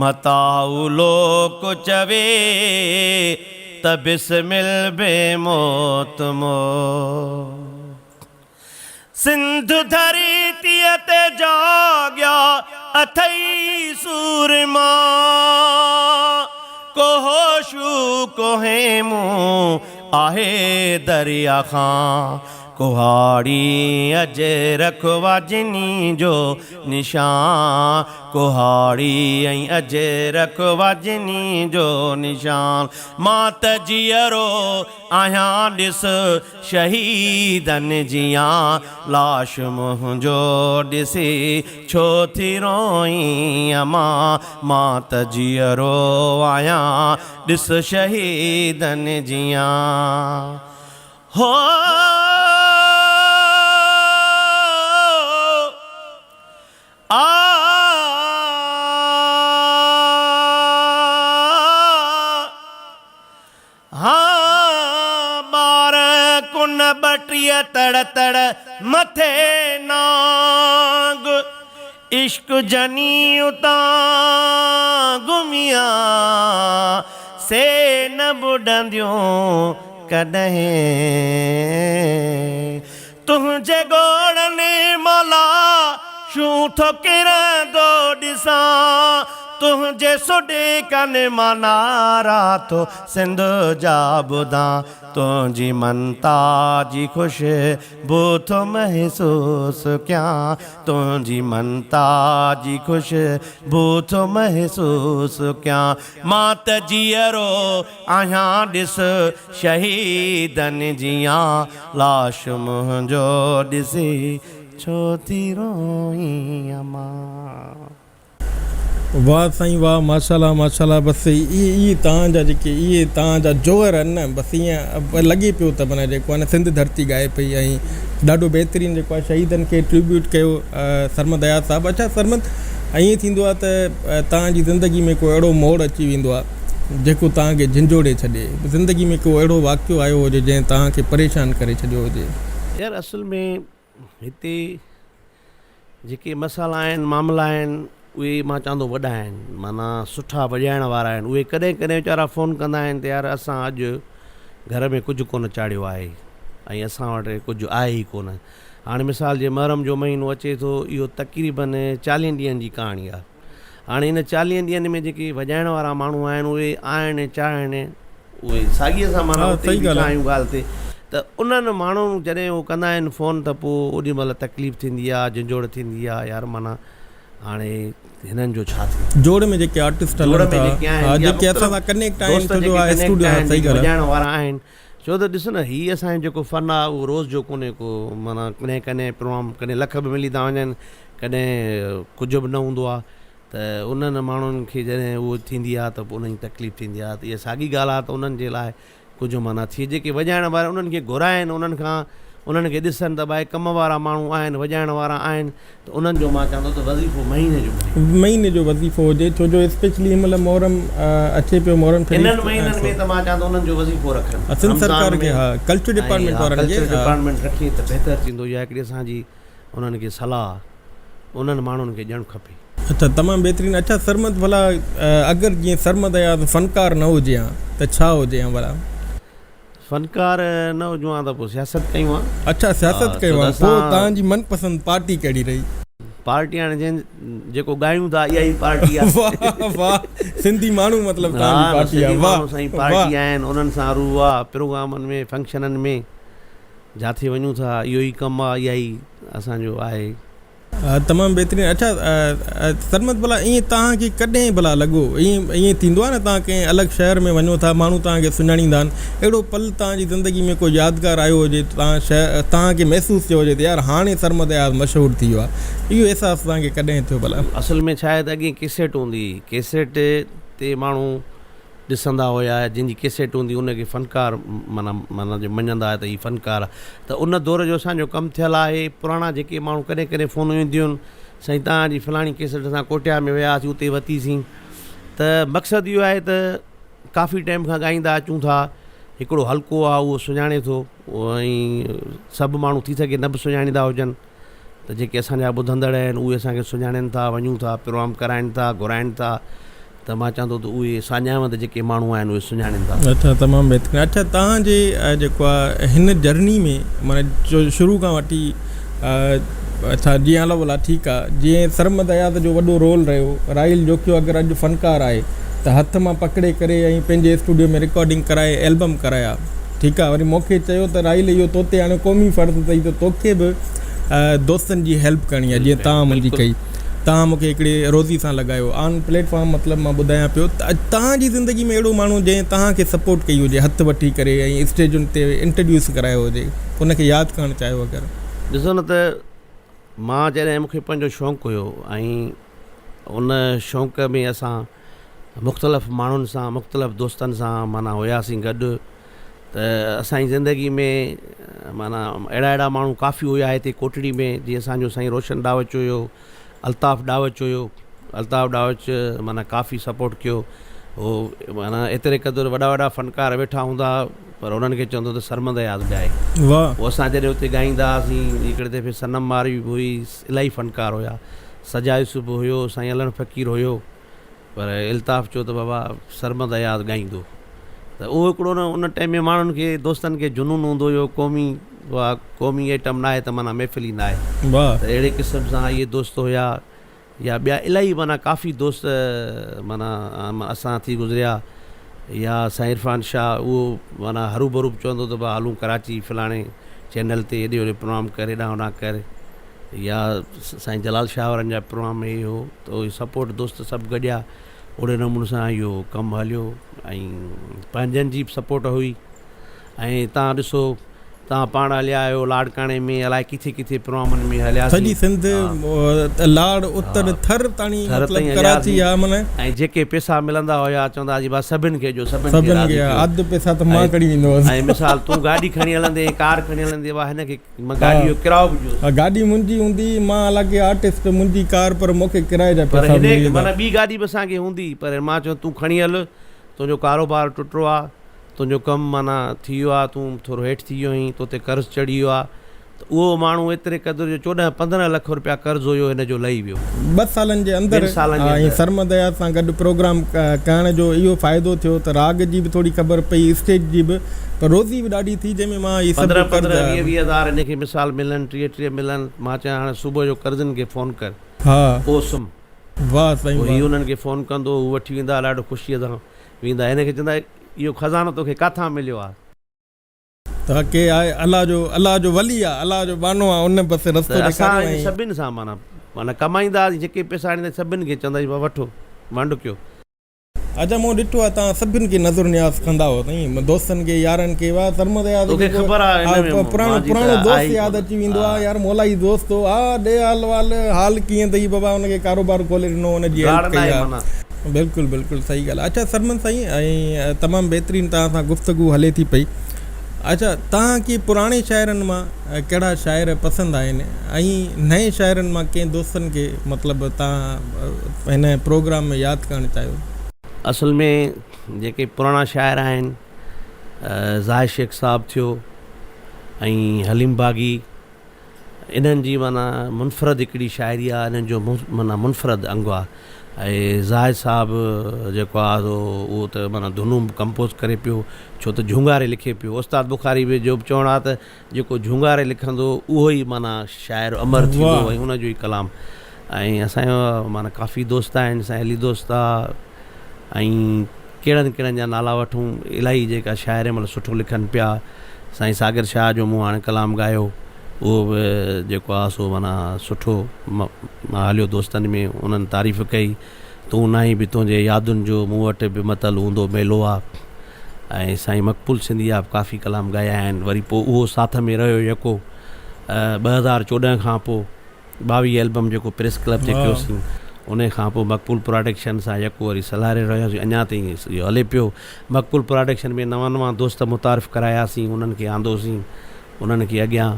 متاء لوڪ چوي ته بسمل بي موت مو. سنڌ ڌرتيء تي جاڳيا اٿئي سورما، ڪو هوشو ڪو هيمون آهي دريا خان، ڪهاڙي اجرڪ واجني جو نشان، ڪهاڙي ۽ اجرڪ واجني جو نشان، مان ته جيئرو آهيان ڏس شهيدن جيان لاش منهنجو ڏسي ڇو ٿي روئين امان مان ته جيئرو آهيان ڏس شهيدن جيان هو آ ها ٻار ڪن ٻٽيهه تڙ تڙ مٿي نانگ عشق جني اتان گهميا سي نه ٻڏنديون ڪڏهن تنهنجي ڳوڙهن مان لاشون ٿو ڪرندو ڏسان. تنهنجي سڏي ڪن مان نعرا ٿو سنڌ جا ٻڌان، تنهنجي منتا جي خوشبو ٿو محسوس ڪيان، تنهنجي منتا جي خوشبو ٿو محسوس ڪيان، مان ته جيئرو آهيان ڏس شهيدن جيان، لاش منهنجو ڏسي ڇو ٿي روئين امان. واه سائين واه ماشاءالله ماشاءالله بس اهي اهي توهان جا جيڪي اهي توهان جا جوهر آهن نه بس ائين لڳي پيو ته معنيٰ جيڪو آهي نه سنڌ ڌرتي ڳائي پئي ۽ ڏاڍو بهترين جيڪو آهي شهيدن کي ٽريبيوٽ ڪيو سرمد اياز صاحب اڇا سرمد ائين ٿيندو آهي ته توهان جي زندگي ۾ ڪو اهڙو موڙ اچي ويندو آهي جيڪو توهان کي جهنجهوڙي ڇڏي زندگي ۾ ڪو اهڙو واقعو آيو هجي جنهن توهان کي پريشان ڪري ڇڏيو هجي. يار اصل ۾ هتي جيڪي مسئلا آهن معاملا آهن اهي مان چوان ٿو وڏا آهن معنيٰ سٺا وڄائڻ وارا آهن اهي ڪڏهن ڪڏهن ويچارا فون ڪندا آهن ته يار اسان اڄ گهر ۾ ڪجهه ڪونه چاڙهيو آهي ۽ اسان وٽ ڪجهه آهي ئي ڪونه هاڻي مثال جي محرم جو مهينو اچي ٿو اهو تقريبن چاليهن ڏينهن جي ڪهاڻي آهي هاڻي ان چاليهن ڏينهن ۾ جيڪي وڄائڻ وارا ماڻهو آهن اهي آهن چاهن اهي ساڳي اسان معنيٰ اتي ئي بيٺا آهيون ڳالهه تي ته انهن ماڻهن جڏهن اهو ڪندا آهن فون ته پوء اوڏي مهل تڪليف ٿيندي آهي جنجهوڙ ٿيندي آهي يار معنيٰ هاڻي هنن جو ڇا ٿيندو. جوڙ ۾ جيڪي آرٽسٽ جوڙ هلن ۾ ٿا جيڪي ها آهن يا جيڪي اسان مختلف سان ڪنيڪٽ آهن دوست ڇو جو جيڪي آ ڪنيڪٽ اسٽوڊيو ها آهن صحيح جيڪي ڳالهه آهي. وڄائڻ وارا آهن ڇو ته ڏس نه هي اسان جو جيڪو فن آهي اهو روز جو ڪونهي ڪو معنيٰ ڪڏهن ڪڏهن پروگرام ڪڏهن لک به ملي ٿا وڃن ڪڏهن ڪجهه به نه هوندو آهي ته انهن ماڻهن کي جڏهن اهو ٿيندي آهي ته پوء انهن جي تڪليف ٿيندي آهي ته اها ساڳي ڳالهه آهي ته انهن جي لاء ڪجهه معنيٰ ٿئي جيڪي وڄائڻ وارا انهن کي گهرائن انهن کان انهن کي ڏسن ته ڀائي ڪم وارا ماڻهو آهن وڄائڻ وارا آهن ته انهن جو مان چوان ٿو ته وظيفو مهيني جو ملي. مهيني جو وظيفو هجي ڇو جو اسپيشلي هن مهل محرم اچي پيو محرم شريف انهن مهينن ۾ ته مان چوان ٿو انهن جو وظيفو رکن سنڌ رمضان سرڪار ۾ کي ها ڪلچر ۽ ڊپارٽمينٽ ها وارن کي ڪلچر ها. ڊپارٽمينٽ رکي ته بهتر ٿيندو اها هڪڙي اسان جي انهن کي صلاح انهن ماڻهن کي ڏيڻ کپي. اڇا تمام بهترين اڇا سرمد ڀلا اگر جيئن سرمد اياز فنڪار نه هجي هان ته ڇا هجي هان ڀلا. فنڪار نه هجون هان ته پوء سياست ڪيون هان. اڇا سياست ڇو ڪيو ته هان پوء اسان توهان جي من پسند پارٽي ڪهڙي رهي. پارٽي هاڻي جنهن جيڪو ڳايون ٿا اها ئي پارٽي آهي. واه واه سنڌي ماڻهو مطلب توهان جي ها نه پارٽي آهي سنڌي واه ماڻهو سائين واه. پارٽي آهن انهن سان روح آ پروگرامن ۾ فنڪشنن ۾. جاٿي وڃون ٿا اهو ئي ڪم آ اها ئي اسان جو آهي. تمام بهترين اڇا سرمد ڀلا ائين توهان کي ڪڏهن ڀلا لڳو ائين ائين ٿيندو آهي نه توهان ڪنهن الڳ شهر ۾ وڃو ٿا ماڻهو توهان کي سڃاڻيندا آهن اهڙو پل توهان جي زندگي ۾ ڪو يادگار آيو هجي توهان شهر توهان کي محسوس ٿيو هجي ته يار هاڻي سرمد اياز مشهور ٿي ويو آهي اهو احساس توهان کي ڪڏهن ٿيو ڀلا. اصل ۾ ڇا آهي ته اڳي ڪيسيٽ هوندي هئي ڪيسيٽ تي ماڻهو ڏسندا هيا جنهن جي ڪيسيٽ هوندي ان کي فنڪار معنيٰ معنيٰ جو مڃندا هيا ته هي فنڪار آهي ته ان دور جو اسان جو ڪم ٿيل آهي پراڻا جيڪي ماڻهو ڪڏهن ڪڏهن فونون اينديون آهن سائين توهان جي فلاڻي ڪيسيٽ اسان ڪوٽيا ۾ ويا هئاسين اتي ورتيسين ته مقصد اهو آهي ته ڪافي ٽائيم کان ڳائيندا اچون ٿا هڪڙو حلقو آهي اهو سڃاڻي ٿو ۽ سڀ ماڻهو ٿي سگهي نه به سڃاڻيندا هجن ته جيڪي اسان جا ٻڌندڙ آهن اهي اسان کي سڃاڻين ٿا وڃون ٿا پروگرام ڪرائين ٿا گهرائين ٿا ته مان چوان ٿو ته اهي ساڃاهوند جيڪي ماڻهو آهن اهي سڃاڻين ٿا. اڇا تمام بهترين اڇا توهان جي جيڪو آهي هن جرني ۾ معنيٰ شروع کان وٺي اڇا جيئن هلو ڀلا ٺيڪ آهي جيئن سرمد اياز جو وڏو رول رهيو راحيل جوکيو اگر اڄ فنڪار آهي ته هٿ مان پڪڙي ڪري ۽ پنهنجي اسٽوڊيو ۾ رڪارڊنگ ڪرائي البم ڪرايا ٺيڪ آ وري مونکي چيو ته راحيل اهو توتي هاڻي قومي فرض اٿئي ته توکي به دوستن جي هيلپ ڪرڻي آ جيئن توهان منهنجي ڪئي توهان مونکي هڪڙي روزي سان لڳايو آن پليٽ فارم مطلب مان ٻڌايان پيو ته اڄ توهان جي زندگي ۾ اهڙو ماڻهو جنهن توهان کي سپورٽ ڪئي هجي هٿ وٺي ڪري ۽ اسٽيجن تي انٽروڊيوس ڪرايو هجي ان کي ياد ڪرڻ چاهيو اگر. ڏسو نه ته مان جڏهن مونکي پنهنجو شوق هيو ۽ ان شوق ۾ اسان مختلف ماڻهن سان مختلف دوستن سان معنيٰ هياسين گڏ ته اسان جي زندگي ۾ معنيٰ اهڙا اهڙا ماڻهو ڪافي هيا هتي ڪوٽڙي ۾ جيئن اسان جو سائين روشن ڏاوچ هيو الطاف ڏاوچ هيو الطاف ڏاوچ معنيٰ ڪافي سپورٽ ڪيو هو معنيٰ ايتري قدر وڏا وڏا فنڪار ويٺا هوندا پر انهن کي چوندو ته سرمد اياز ڳائي واهه پوء اسان جڏهن اتي ڳائيندا هئاسين هڪڙي دفعي صنم ماروي به هئي الاهي فنڪار هيا سجا يوسف به هيو سائين علڻ فقير هيو پر الطاف چيو ته بابا سرمد اياز ڳائيندو ته اهو هڪڙو نه ان ٽائيم ۾ ماڻهن کي دوستن کي جنون هوندو هيو قومي اها قومي ائٽم ناهي ته معنيٰ محفل ئي ناهي واهه ته اهڙي قسم سان اهي دوست هيا يا ٻيا الاهي معنيٰ ڪافي دوست معنيٰ اسان ٿي گذريا يا سائين عرفان شاهه اهو معنيٰ هروڀرو به چوندو ته ڀا هلون ڪراچي فلاڻي چينل تي هيڏي هوڏي پروگرام ڪر هيڏانهن هوڏانهن ڪر يا سائين جلال شاهه وارن جا پروگرام هي هو ته اهي سپورٽ دوست سڀ گڏيا اهڙي نموني سان اهو ڪم هليو ۽ پنهنجن جي به سپورٽ هئي ۽ تان ڏسو توهان پاڻ هليا آهيو لاڙڪاڻي ۾ الائي ڪٿي ڪٿي پروگرامن ۾ هلياسين. سڄي سنڌ لاڙ اتر ٿر تاڻي ٿر مطلب تائين ڪراچي هلياسين ها معنيٰ. ۽ جيڪي پيسا ملندا هيا چوندا هئاسين بس سڀن کي ڏيو سڀن کي سڀن راضي کي ها ڪيو اڌ پيسا ته مان ۽ کڻي ويندو هئس. ۽ مثال تون گاڏي کڻي هلندين ڪار کڻي هلندين وا هن کي ها گاڏي جو ڪرايو به ڏيوس. ها گاڏي منهنجي هوندي مان حالانڪه آرٽسٽ منهنجي ڪار پر مونکي ڪرائي جا پر پيسا هن ملي ويندا. معنيٰ ٻي گاڏي به اسان کي هوندي پر مان چيو تون کڻي هل تنهنجو ڪاروبار ٽٽو آ تنهنجو ڪم معنيٰ ٿي ويو آهي، تون ٿورو هيٺ ٿي ويو آهين، تو تي قرض چڙهي ويو آهي ته اهو ماڻهو ايتري قدر جو 14 15 لک روپيا قرض هيو هن جو لهي ويو. ٻه سالن جي اندر ٻن سالن جي ۽ اندر. سرمد اياز سان گڏ پروگرام ڪرڻ جو اهو فائدو ٿيو ته راڳ جي به ٿوري خبر پئي، اسٽيج جي به، پر روزي به ڏاڍي ٿي جنهن ۾ مان هي سڀ 15 قرض 15 ويهه 20 هزار هن کي مثال ملن، 30 30 ملن، مان چيان هاڻي صبح جو قرضين کي فون ڪر، پوء سمهه. واهه سائين پوء هي واهه. انهن کي فون ڪندو، هو وٺي ويندا، ڏاڍو خوشيء سان ويندا، هن کي چوندا اهو خزانو توکي ڪاٿان مليو آ؟ ته ڪي آهي الله جو الله جو ولي آ الله جو ٻانهو آ ان بس رستو ته اسان ڏيکاريو ان ۽ سڀن سان معنيٰ معنيٰ ڪمائيندا هئاسين جيڪي پئسا آڻيندا سڀن کي چوندا هئاسين وٺو ونڊ ڪيو. اچا مون ڏٺو آ توهان سڀن کي نظر نياز ڪندا هئو سائين دوستن کي يارن کي واه سرمد اياز توکي کي خبر آ ان ۾ پراڻو مانجي ته پراڻو دوست آهي ئي ياد ڪونه اچي ويندو آ ها. يار مولائي دوست هو ها ڏي حال وال حال ڪيئن اٿئي بابا ان کي ڪاروبار کولي ڏنو ان جي گاڙ هيلپ ڪئي ناهي آ. معنيٰ. بلڪل بلڪل صحيح ڳالهه اڇا سرمد سائين ۽ تمام بهترين توهان سان گفتگو هلي ٿي پئي اڇا توهان کي پراڻي شاعرن مان ڪهڙا شاعر پسند آهن ۽ نئين شاعرن مان ڪنهن دوستن کي مطلب توهان هن پروگرام ۾ ياد ڪرڻ چاهيو. اصل ۾ جيڪي پراڻا شاعر آهن زاهد شيخ صاحب ٿيو ۽ حليم باغي انهن جي معنيٰ منفرد هڪڙي شاعري آهي انهن جو معنيٰ منفرد انگ آهي ۽ زاهد صاحب جيڪو آهي سو اهو ته معنيٰ ڌنون به ڪمپوز ڪري پيو ڇو ته جهونگاري لکي پيو استاد بخاري به جو به چوڻ آهي ته جيڪو جهونگاري لکندو اهو ئي معنيٰ شاعر امر ٿيندو ۽ ان جو ئي ڪلام ۽ اسان جو معنيٰ ڪافي دوست آهن سائين علي دوست آهي ۽ ڪهڙن ڪهڙن جا نالا وٺون الاهي جيڪا شاعر هن مهل سٺو لکن پيا سائين ساگر شاهه جو مون هاڻي ڪلام ڳايو اهو به جيڪو آ سو معنيٰ سٺو هليو دوستن ۾ انهن تعريف ڪئي تون ناهين به تنهنجي يادن جو مون وٽ به متل هوندو ميلو آ ۽ سائين مقبول سنڌي آ به ڪافي ڪلام ڳايا آهن وري پوء اهو ساٿ ۾ رهيو يڪو 2014 کان پوء 22 البم جيڪو پريس ڪلب تي ڪيوسين انهي کان پوء مقبول پراڊڪشن سان يڪو وري سلهاڙي رهياسين اڃا تائين اهو هلي پيو مقبول پراڊڪشن ۾ نوان نوان دوست متعارف ڪراياسين انهن کي آندوسين انهن کي اڳيان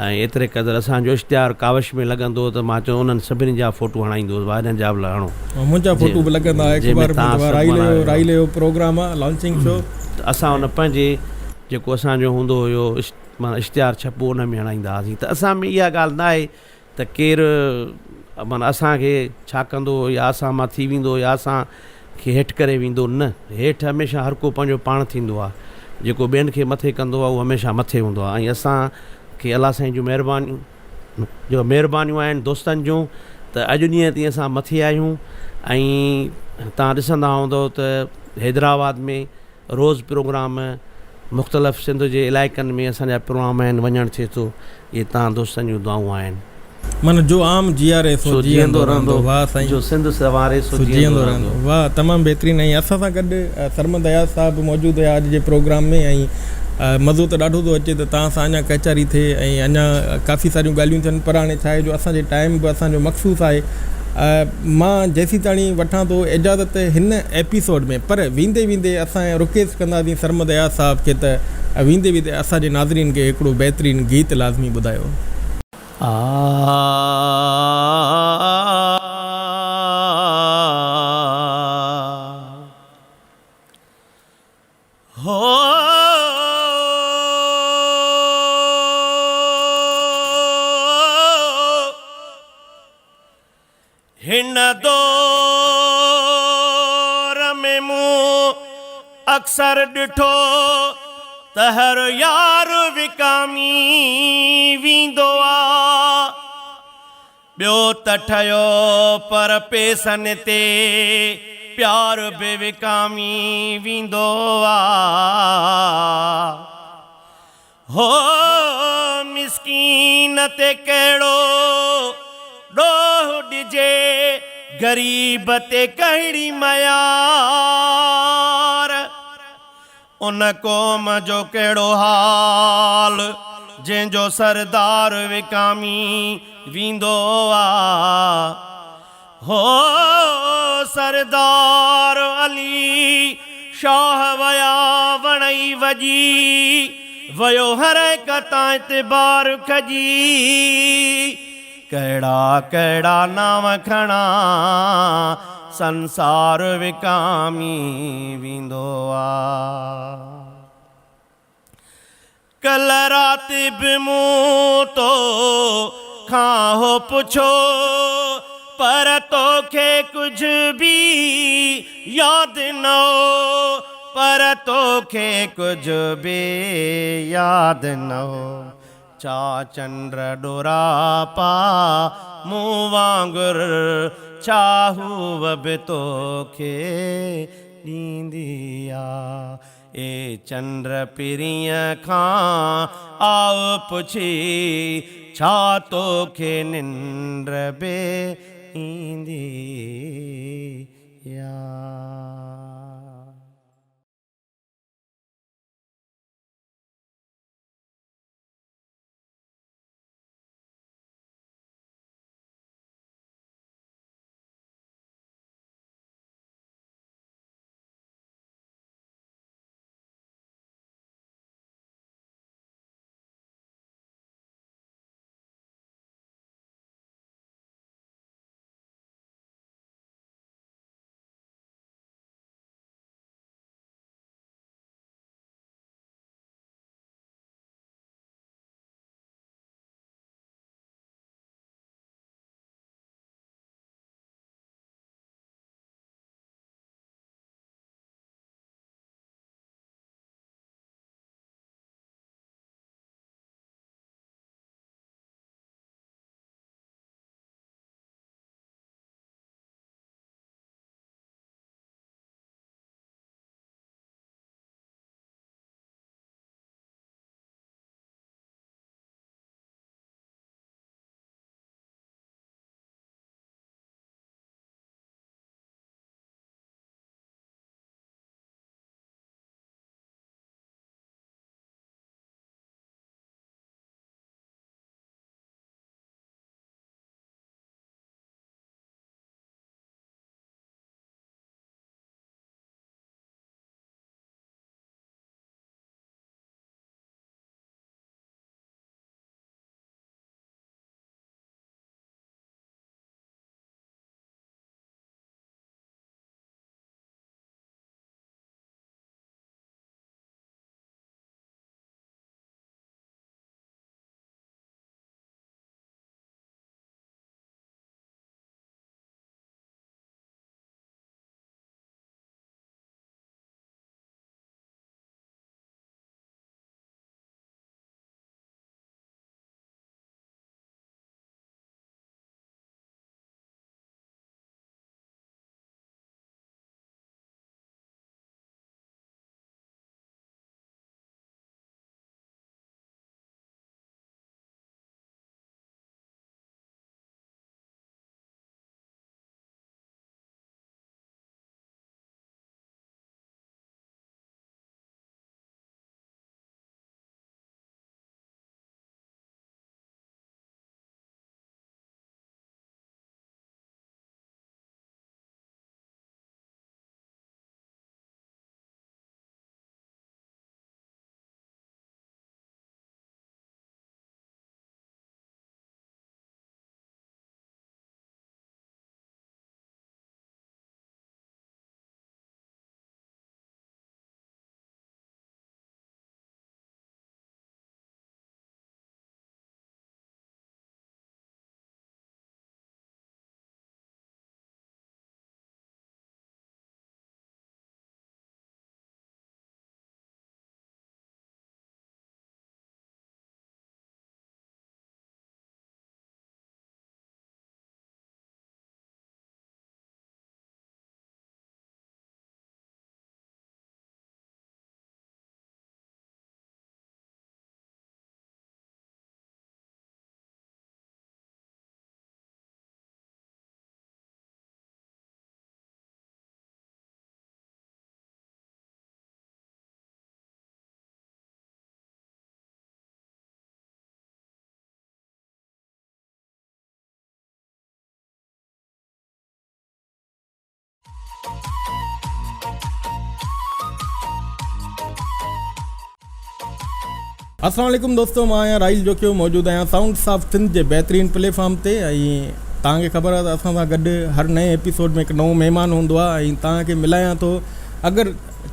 ۽ ايتري قدر اسان جو اشتهار ڪاوش ۾ لڳندو هو ته مان چوندو انهن سڀني جا فوٽو هڻائيندو هوس ڀاء انهن جا به هڻو منهنجا فوٽو به لڳندا جنهن ۾ اخبار ۾ تان ته سڀ رائل معنيٰ رائل جو پروگرام آ لانچنگ شو ته اسان ان پنهنجي جيڪو اسان جو هوندو هيو معنيٰ اشتهار ڇپبو ان ۾ هڻائيندا هئاسين ته اسان ۾ اها ڳالهه نه آهي ته ڪير معنيٰ اسان کي ڇا ڪندو يا اسان مان ٿي ويندو يا اسان کي هيٺ ڪري ويندو نه هيٺ هميشه هر ڪو پنهنجو پاڻ ٿيندو آهي جيڪو ٻين کي مٿي ڪندو آهي اهو هميشه مٿي هوندو آهي ۽ اسان کي الله سائين جون مهربانيون جو مهربانيون آهن دوستن جون ته اڄ ڏينهن تائين اسان مٿي آهيون ۽ توهان ڏسندا هوندو ته حيدرآباد ۾ روز پروگرام مختلف سنڌ جي علائقن ۾ اسان جا پروگرام آهن وڃڻ ٿئي ٿو اهي توهان دوستن جون دعائون آهن. من جو عام جياري سو جيئندو رهندو واه سائين جو سنڌ سنواري سو جيئندو رهندو. واه تمام بهترين ۽ اسان سان گڏ سرمد اياز صاحب به موجود هيا اڄ جي پروگرام ۾ ۽ مزو ته ڏاڍو ٿو اچي ته توهان سان اڃا ڪچهري ٿئي ۽ اڃا ڪافي ساريون ڳالهيون ٿين پر هاڻي ڇا آهي جو اسان جي ٽائيم به اسان جو مخصوص آهي مان جيسيتاڻي وٺان ٿو اجازت هن ايپيسوڊ ۾ پر ويندي ويندي اسان رڪويسٽ ڪنداسين سرمد اياز صاحب کي ته ويندي ويندي اسان جي ناظرين کي هڪڙو بهترين گيت لازمي ٻڌايو. هن دور ۾ مون اڪثر ڏٺو ته هر يار وڪامي ويندو آ. ٻيو ته ٺهيو پر پيسن تي پيار به وڪامي ويندو آ. هو مسڪين تي ڪهڙو ڏوهه ڏجي، غريب تي ڪهڙي ميار. ان قوم جو ڪهڙو حال، جنهن جو سردار وڪامي ويندو آ. هو سردار علي شاهه ويا وڻئي وڄي ويو هر هڪ تان اعتبار کڄي. ڪهڙا ڪهڙا نانء کڻان، سنسار وڪامي ويندو آ. ڪلهه رات به مون تو کان هو پڇيو، پر توکي ڪجهه به ياد نه هو، پر توکي ڪجهه به ياد نه هو. ڇا چنڊ ڏوراپا مون وانگر، ڇا هوء به توکي ڏيندي آ؟ اي چنڊ پرينء کان آء پڇي، ڇا توکي ننڊ به ايندي آ؟ السلام عليڪم دوستو مان آهيان راحيل جوکيو موجود آهيان سائونڊس آف سنڌ جي بهترين پلي فارم تي ۽ توهان کي خبر آهي ته اسان سان گڏ هر نئين ايپيسوڊ ۾ هڪ نئون مهمان هوندو آهي ۽ توهان کي ملايان ٿو اگر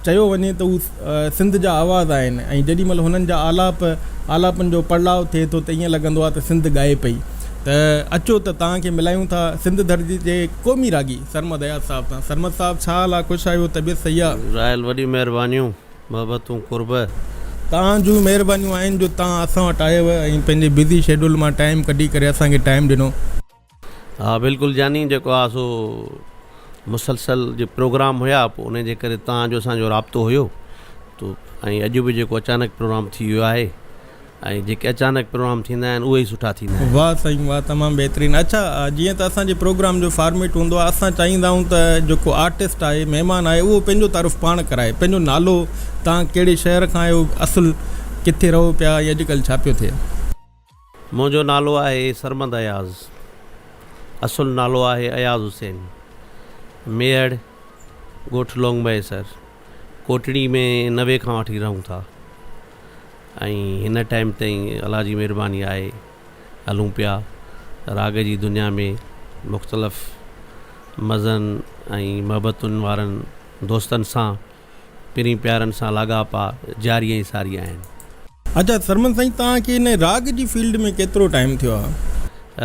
چيو وڃي ته هو سنڌ جا آواز آهن ۽ جيڏي مهل هنن جا آلاپ آلاپن جو پڙلاء ٿئي ٿو ته ائين لڳندو آهي ته سنڌ ڳائي پئي ته اچو ته توهان کي ملايون ٿا سنڌ ڌرتي جي قومي راڳي سرمد اياز صاحب سان سرمد صاحب ڇا حال آهي خوش آهيو طبيعت صحيح آهي. راحيل وڏيون مهربانيون. محبتون قرب. توهان جون مهربانيون آهن جو توهان اسان وٽ آيو ۽ پنهنجي بزي شيڊول مان ٽائيم ڪڍي ڪري اسان کي ٽائيم ڏنو. ها بلڪل جاني جيڪو آ سو مسلسل جي پروگرام هيا پو انهي جي ڪري توهان جو اسان جو رابطو هيو تو ۽ اڄ به جيڪو اچانڪ پروگرام ٿي ويو آهي ۽ جيڪي اچانڪ پروگرام ٿيندا آهن اهي ئي سٺا ٿيندا آهن. واه سائين واه تمام بهترين اڇا جيئن ته اسان جي پروگرام جو فارميٽ هوندو آهي اسان چاهيندا آهيون ته جيڪو آرٽسٽ آهي مهمان آهي اهو پنهنجو تعارف پاڻ ڪرائي پنهنجو نالو توهان ڪهڙي شهر کان آهيو اصل ڪٿي رهو پيا ۽ اڄڪلهه ڇا پيو ٿئي. منهنجو نالو آهي سرمد اياز اصل نالو آهي اياز حسين ميهڙ ڳوٺ لونگ مهيسر ڪوٽڙي ۾ 90 کان وٺي رهون ٿا. ۽ هن ٽائيم تائين الله جي مهرباني آهي هلون پيا راڳ جي دنيا ۾ مختلف مزن ۽ محبتن وارن دوستن سان پرين پيارن سان لاڳاپا جاري ۽ ساري آهن. اچا سرمد سائين توهان کي ان راڳ جي فيلڊ ۾ ڪيترو ٽائيم ٿيو آهي؟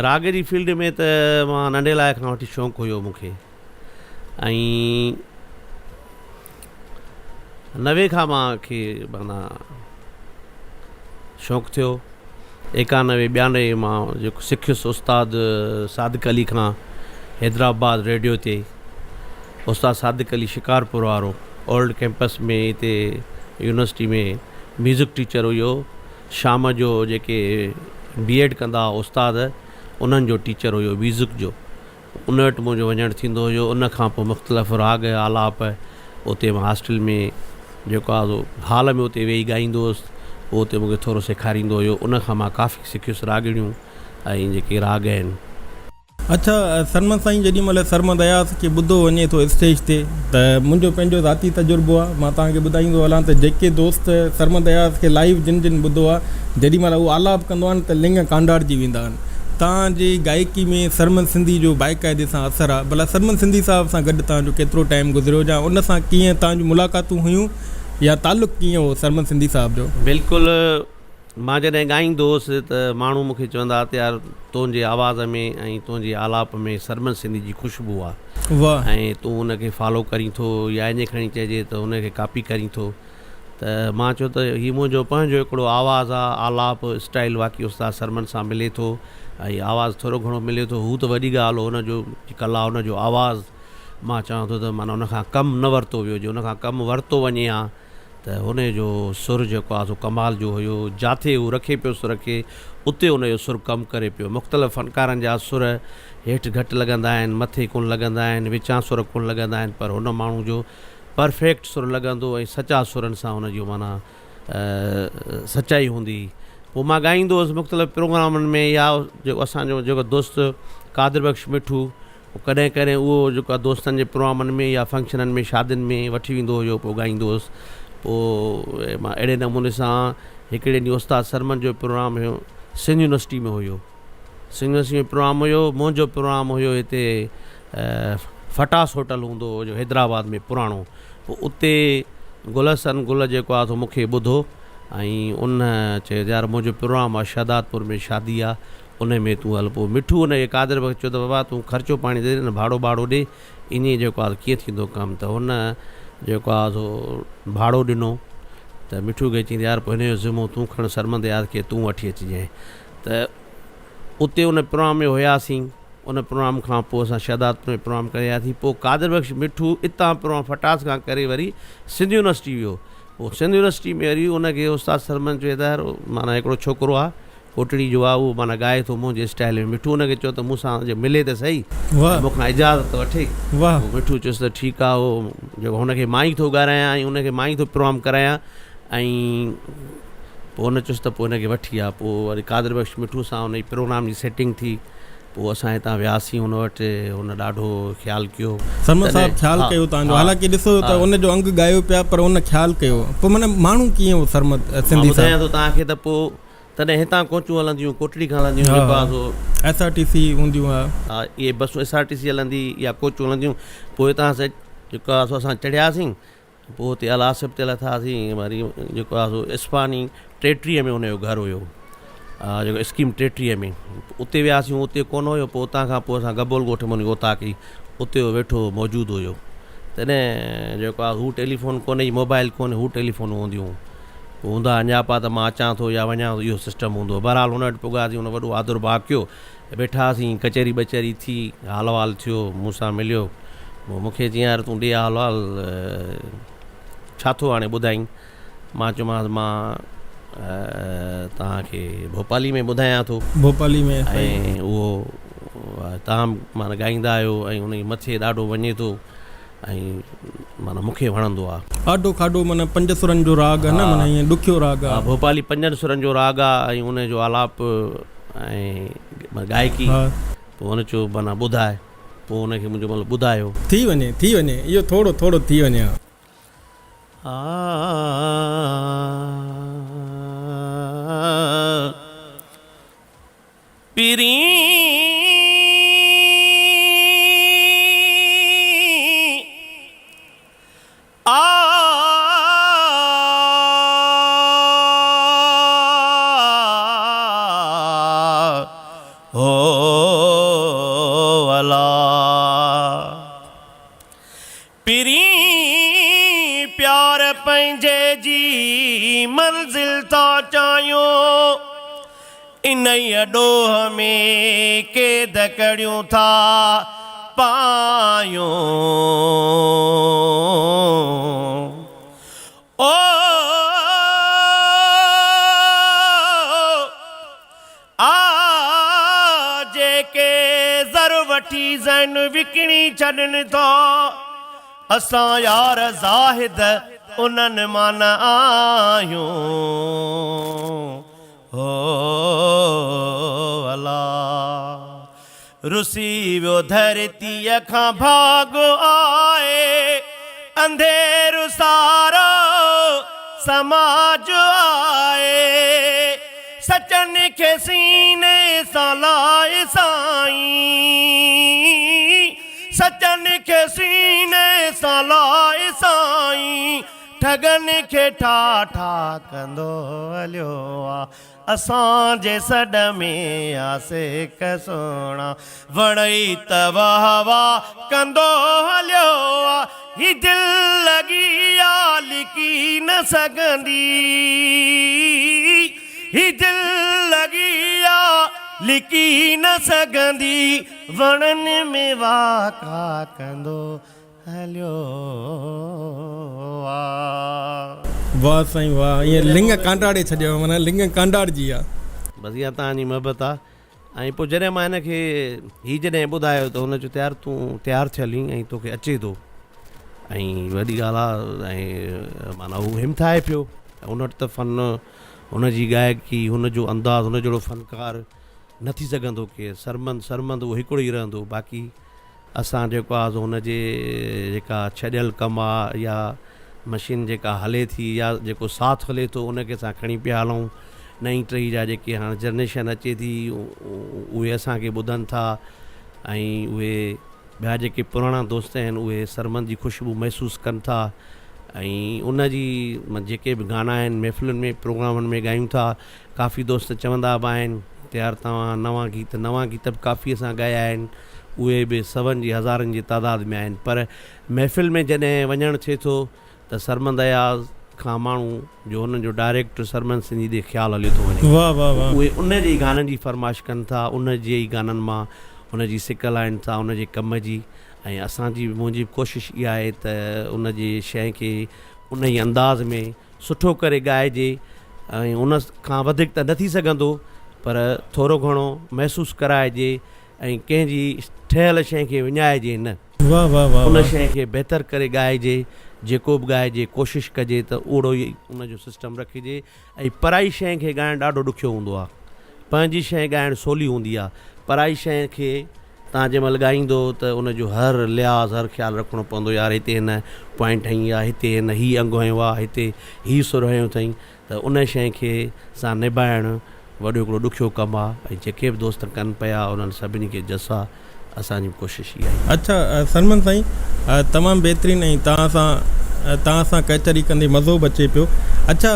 راڳ جي فيلڊ ۾ ته مان ننڍي لاء کان وٺي شوق هيو مون کي ۽ 90 کان مان کي معنيٰ شوق ٿيو 91 92 مان جيڪو سکيس استاد صادق علي کان حيدرآباد ريڊيو تي استاد صادق علي شڪارپور وارو اولڊ ڪيمپس ۾ هتي يونيورسٽي ۾ ميوزڪ ٽيچر هيو شام جو جيڪي بي ايڊ ڪندا هئا استاد انهن جو ٽيچر هيو ميوزڪ جو ان وٽ منهنجو وڃڻ ٿيندو هيو ان کان پوء مختلف راڳ آلاپ اتي مان هاسٽل ۾ جيڪو آهي سو هال ۾ اتي ويهي ڳائيندو هوس پوء اتي مونکي ٿورو سيکاريندو هيو ان کان مان ڪافي سکيس راڳڻيون ۽ جيڪي راڳ آهن. اڇا سرمد سائين جيڏي مهل سرمد اياز کي ٻڌو وڃي ٿو اسٽيج تي ته منهنجو پنهنجو ذاتي تجربو آهي مان توهان کي ٻڌائيندو هلان ته جيڪي دوست سرمد اياز کي لائيو جن جن ٻڌو آهي جيڏي مهل هو آلاپ ڪندو آهي نه ته لڱ ڪانڊارجي ويندا آهن توهان جي گائڪي ۾ سرمد سنڌي جو باقاعدي سان اثر آ ڀلا سرمد سنڌي صاحب سان گڏ توهان جو ڪيترو ٽائيم گذريو يا ان سان ڪيئن توهان جون ملاقاتون هيون يا تعلق ڪيئن هو سرمد سنڌي صاحب جو. بلڪل مان جڏهن ڳائيندو هوس ته ماڻهو مون کي چوندا ها ته يار تنهنجي آواز ۾ ۽ تنهنجي آلاپ ۾ سرمد سنڌي جي خوشبو آ ۽ تون ان کي فالو ڪرين ٿو يا ائين کڻي چئجي ته ان کي ڪاپي ڪرين ٿو ته مان چيو ته هي منهنجو پنهنجو هڪڙو آواز آ، آلاپ، اسٽائيل واقعي استاد سرمد سان ملي ٿو ۽ آواز ٿورو گهڻو ملي ٿو، هو ته وڏي ڳالهه هو، هن جو ڪلا، هن جو آواز مان چوان ٿو ته معنيٰ ان کان ڪم نه ورتو ويو، جي ان کان ڪم ورتو وڃي ها ته هن جو سر جيڪو آ سو ڪمال جو هيو، جاٿي هو رکي پيو سر کي اتي هن جو سر ڪم ڪري پيو، مختلف فنڪارن جا سر هيٺ گهٽ لڳندا آهن، مٿي ڪونه لڳندا آهن، وچان سر ڪونه لڳندا آهن پر هن ماڻهو جو پرفيڪٽ سر لڳندو ۽ سچا سرن سان ان جو معنيٰ سچائي هوندي هئي. پوء مان ڳائيندو هوس مختلف پروگرامن ۾ يا جيڪو اسان جو جيڪو دوست قادر بخش مٺو ڪڏهن ڪڏهن اهو جيڪو آهي دوستن جي پروگرامن ۾ يا فنڪشنن ۾ شادين ۾ وٺي ويندو هيو پوء ڳائيندو هوس پوء مان اهڙي نموني سان هڪڙي ڏينهن استاد سرمد جو پروگرام هيو سنڌ يونيورسٽي ۾ هيو سنڌ يونيورسٽي ۾ پروگرام هيو منهنجو پروگرام هيو هتي فٽاس هوٽل هوندو هو جو حيدرآباد ۾ پراڻو پوء اتي گل حسن گل جيڪو آهي سو مون کي ٻڌو ۽ ان چيو ته يار منهنجو پروگرام آهي شهدادپور ۾ شادي آهي ان ۾ تون هل پوء مٺو ان کي قادر بخش چيو ته بابا تون خرچو پاڻي ڏي نه ڀاڙو ٻاڙو ڏي ائين جيڪو آهي ڪيئن ٿيندو ڪم ته هن جيڪو آهي سو ڀاڙو ڏنو ته مٺو کي چيائين ته يار پوء هن جو ذمو تون کڻ سرمد يار کي تون وٺي اچجانء ته اتي ان پروگرام ۾ هياسين ان پروگرام کان پوء اسان شهدادپور ۾ پروگرام ڪري آياسين پوء قادر بخش مٺو اتان پروگرام فٽاس کان ڪري وري سنڌ يونيورسٽي ويو پوء سنڌ يونيورسٽي ۾ وري ان کي استاد سرمد چيو ته يار معنيٰ هڪڙو ڇوڪرو آ ڪوٽڙي جو آ اهو معنيٰ ڳائي ٿو منهنجي اسٽائل ۾ مٺو ان کي چيو ته مون سان جي ملي ته سهي ۽ مون کان اجازت وٺي پوء مٺو چيس ته ٺيڪ آ اهو جيڪو هن کي مان ئي ٿو ڳارايان ۽ ان کي مان ئي ٿو پروگرام ڪرايان ۽ پوء هن چيس ته پوء هن کي وٺي آ پوء وري قادر بخش مٺو سان ان جي پروگرام جي سيٽنگ ٿي. پوء اسان هتان وياسين هن وٽ هن ڏاڍو خيال ڪيو. سرمد صاحب خيال ڪيو تان جو حالانڪه ڏسو ته ان جو انگ ڳايو پيا پر ان خيال ڪيو پوء معنيٰ ماڻهو ڪيئن هو سرمد سنڌي صاحب. مان ٻڌايان ٿو توهان کي ته پوء تڏهن هتان ڪوچون هلنديون ڪوٽڙي کان هلنديون جيڪو آهي سو. ايس آر ٽي سي هونديون ها. ها اهي بسون ايس آر ٽي سي هلندي يا ڪوچون هلنديون پوء هتان جيڪو آهي سو اسان چڙهياسين پوء اتي الاسپ تي لٿاسين، وري جيڪو آهي سو اسپاني 33 ۾ ان جو گهر هيو، جيڪو اسڪيم 33 ۾ اتي وياسين، اتي ڪونه هيو، پوء اتان کان پوء اسان گبول ڳوٺ ۾ ان جي اوطاق هئي، اتي هو ويٺو هو، موجود هيو. تڏهن جيڪو آهي هو ٽيليفون ڪونه هئي، موبائل ڪونه، هو ٽيليفون هونديون هيون، پوء هوندا اڃاپا ته مان اچان ٿو يا وڃان ٿو، اهو سسٽم هوندو هو. بهرحال هن وٽ پڳاسين، هن وڏو آدر ڀاء ڪيو. ويٺاسين، ڪچهري ٻچهري ٿي، حال احوال ٿيو، مون سان مليو، پوء مون کي چيائين يار تون ڏي حال احوال، ڇا ٿو هاڻي ٻڌائين؟ مان چيومانس مان توهان کي ڀوپالي ۾ ٻڌايان ٿو. ڀوپالي ۾ ۽ اهو توهان معنيٰ ڳائيندا آهيو ۽ ان جي مٿي ڏاڍو وڃي ٿو ۽ معنيٰ مون کي وڻندو آ. آڍو کاڍو معنيٰ پنج سرن جو راڳ آ نه معنيٰ ائين ڏکيو راڳ آ. ها ڀوپالي پنجن سرن جو راڳ آ ۽ ان جو آلاپ ۽ گائڪي پوء هن چيو معنيٰ ٻڌاء پوء هن کي منهنجو مطلب ٻڌايو. ٿي وڃي ٿي وڃي اهو ٿورو ٿورو ٿي وڃي ها. پرين آ هو الا پرين پيار پنهنجي جي منزل ٿا چاهيون انهيء ڏوهه ۾ قيد ڪڙيون ٿا پايون. او آ جيڪي زر وٺي ذهن وڪڻي ڇڏن ٿا، اسان يار زاهد انهن مان نه آهيون. هو الا رسي ويو ڌرتيء کان ڀاڳ آهي، انڌير سارو سماج آهي، سچن کي سيني سان لاء سائين، سچن کي سيني سان لاء سائين، ٺڳن کي ٺا ٺا ڪندو هليو آ. اسان جي سڏ ۾ آ سڪ سهڻا، وڻئي ته واهه واهه ڪندو هليو آ. هي دل لڳي آ لڪي نه سگهندي، هي دل لڳي آ لڪي نه سگهندي، وڻن ۾ واڪا ڪندو هليو آ. واه سائين واه ائين لڱ ڪانڊاڙي ڇڏيو معنيٰ لڱ ڪانڊاڙجي ويا. بس اها توهان جي محبت آ ۽ پوء جڏهن مان هن کي هي جڏهن ٻڌايو ته هن چيو ته يار تون تيار ٿيل آهين ۽ توکي اچي ٿو ۽ وڏي ڳالهه آ ۽ معنيٰ هو همٿائي پيو ۽ ان وٽ ته فن هن جي گائڪي هن جو انداز هن جهڙو فنڪار نه ٿي سگهندو ڪير سرمند سرمند اهو هڪڙو ئي رهندو باقي اسان جيڪو آ سو ان جي جيڪا ڇڏيل ڪم آ يا مشين جيڪا هلي ٿي يا جيڪو ساٿ هلي ٿو ان کي اسان کڻي پيا هلون نئين ٽهي جا جيڪي هاڻ جنريشن اچي ٿي اهي اسان کي ٻڌن ٿا ۽ اهي ٻيا جيڪي پراڻا دوست آهن اهي سرمند جي خوشبو محسوس ڪن ٿا ۽ ان جي جيڪي به گانا آهن محفلن ۾ پروگرامن ۾ ڳايون ٿا ڪافي دوست چوندا به آهن ته يار توهان نوان گيت نوان گيت به ڪافي اسان ڳايا آهن اهي به سون جي هزارن جي تعداد ۾ آهن پر محفل ۾ جڏهن وڃڻ ٿئي ٿو ته سرمند اياز کان ماڻهو جو انهن جو ڊائريڪٽ سرمند سنڌي ڏي خيال هليو ٿو وڃي واه واه واه. اهي ان جي ئي گانن جي فرمائش ڪن ٿا ان جي ئي گانن مان ان جي سڪ لائن ٿا ان جي ڪم جي ۽ اسان جي به منهنجي به ڪوشش اها آهي ته ان جي شيء کي ان ئي انداز ۾ سٺو ڪري ڳائجي ۽ ان کان وڌيڪ ته نه ٿي سگهندو پر ٿورو گهڻو محسوس ڪرائجي ۽ ڪنهن جي ٺهيل شيء کي وڃائجي نه. واه واه واه ان واه. شيء کي بهتر ڪري ڳائجي، جيڪو به ڳائجي ڪوشش ڪجي ته اوڙو ئي ان جو سسٽم رکجي ۽ پرائي شيء کي ڳائڻ ڏاڍو ڏکيو هوندو آهي. پنهنجي شيء ڳائڻ سولي هوندي آهي. پرائي شيء کي توهان جنهن مهل ڳائيندو ته ان جو هر لحاظ هر خيال رکڻو پوندو يار هتي هن پوائنٽ هنئي آ هتي هن هي انگ هنيو آ هتي هي سر هنيو اٿئي ته ان شيء کي سان نڀائڻ وڏو هڪڙو ڏکيو ڪم آ ۽ جيڪي به دوست ڪن پيا انهن سڀني کي جس آ اسان جي به ڪوشش اها ئي. اڇا سرمد سائين تمام بهترين ۽ توهان سان توهان سان ڪچهري ڪندي مزو به اچي پيو اڇا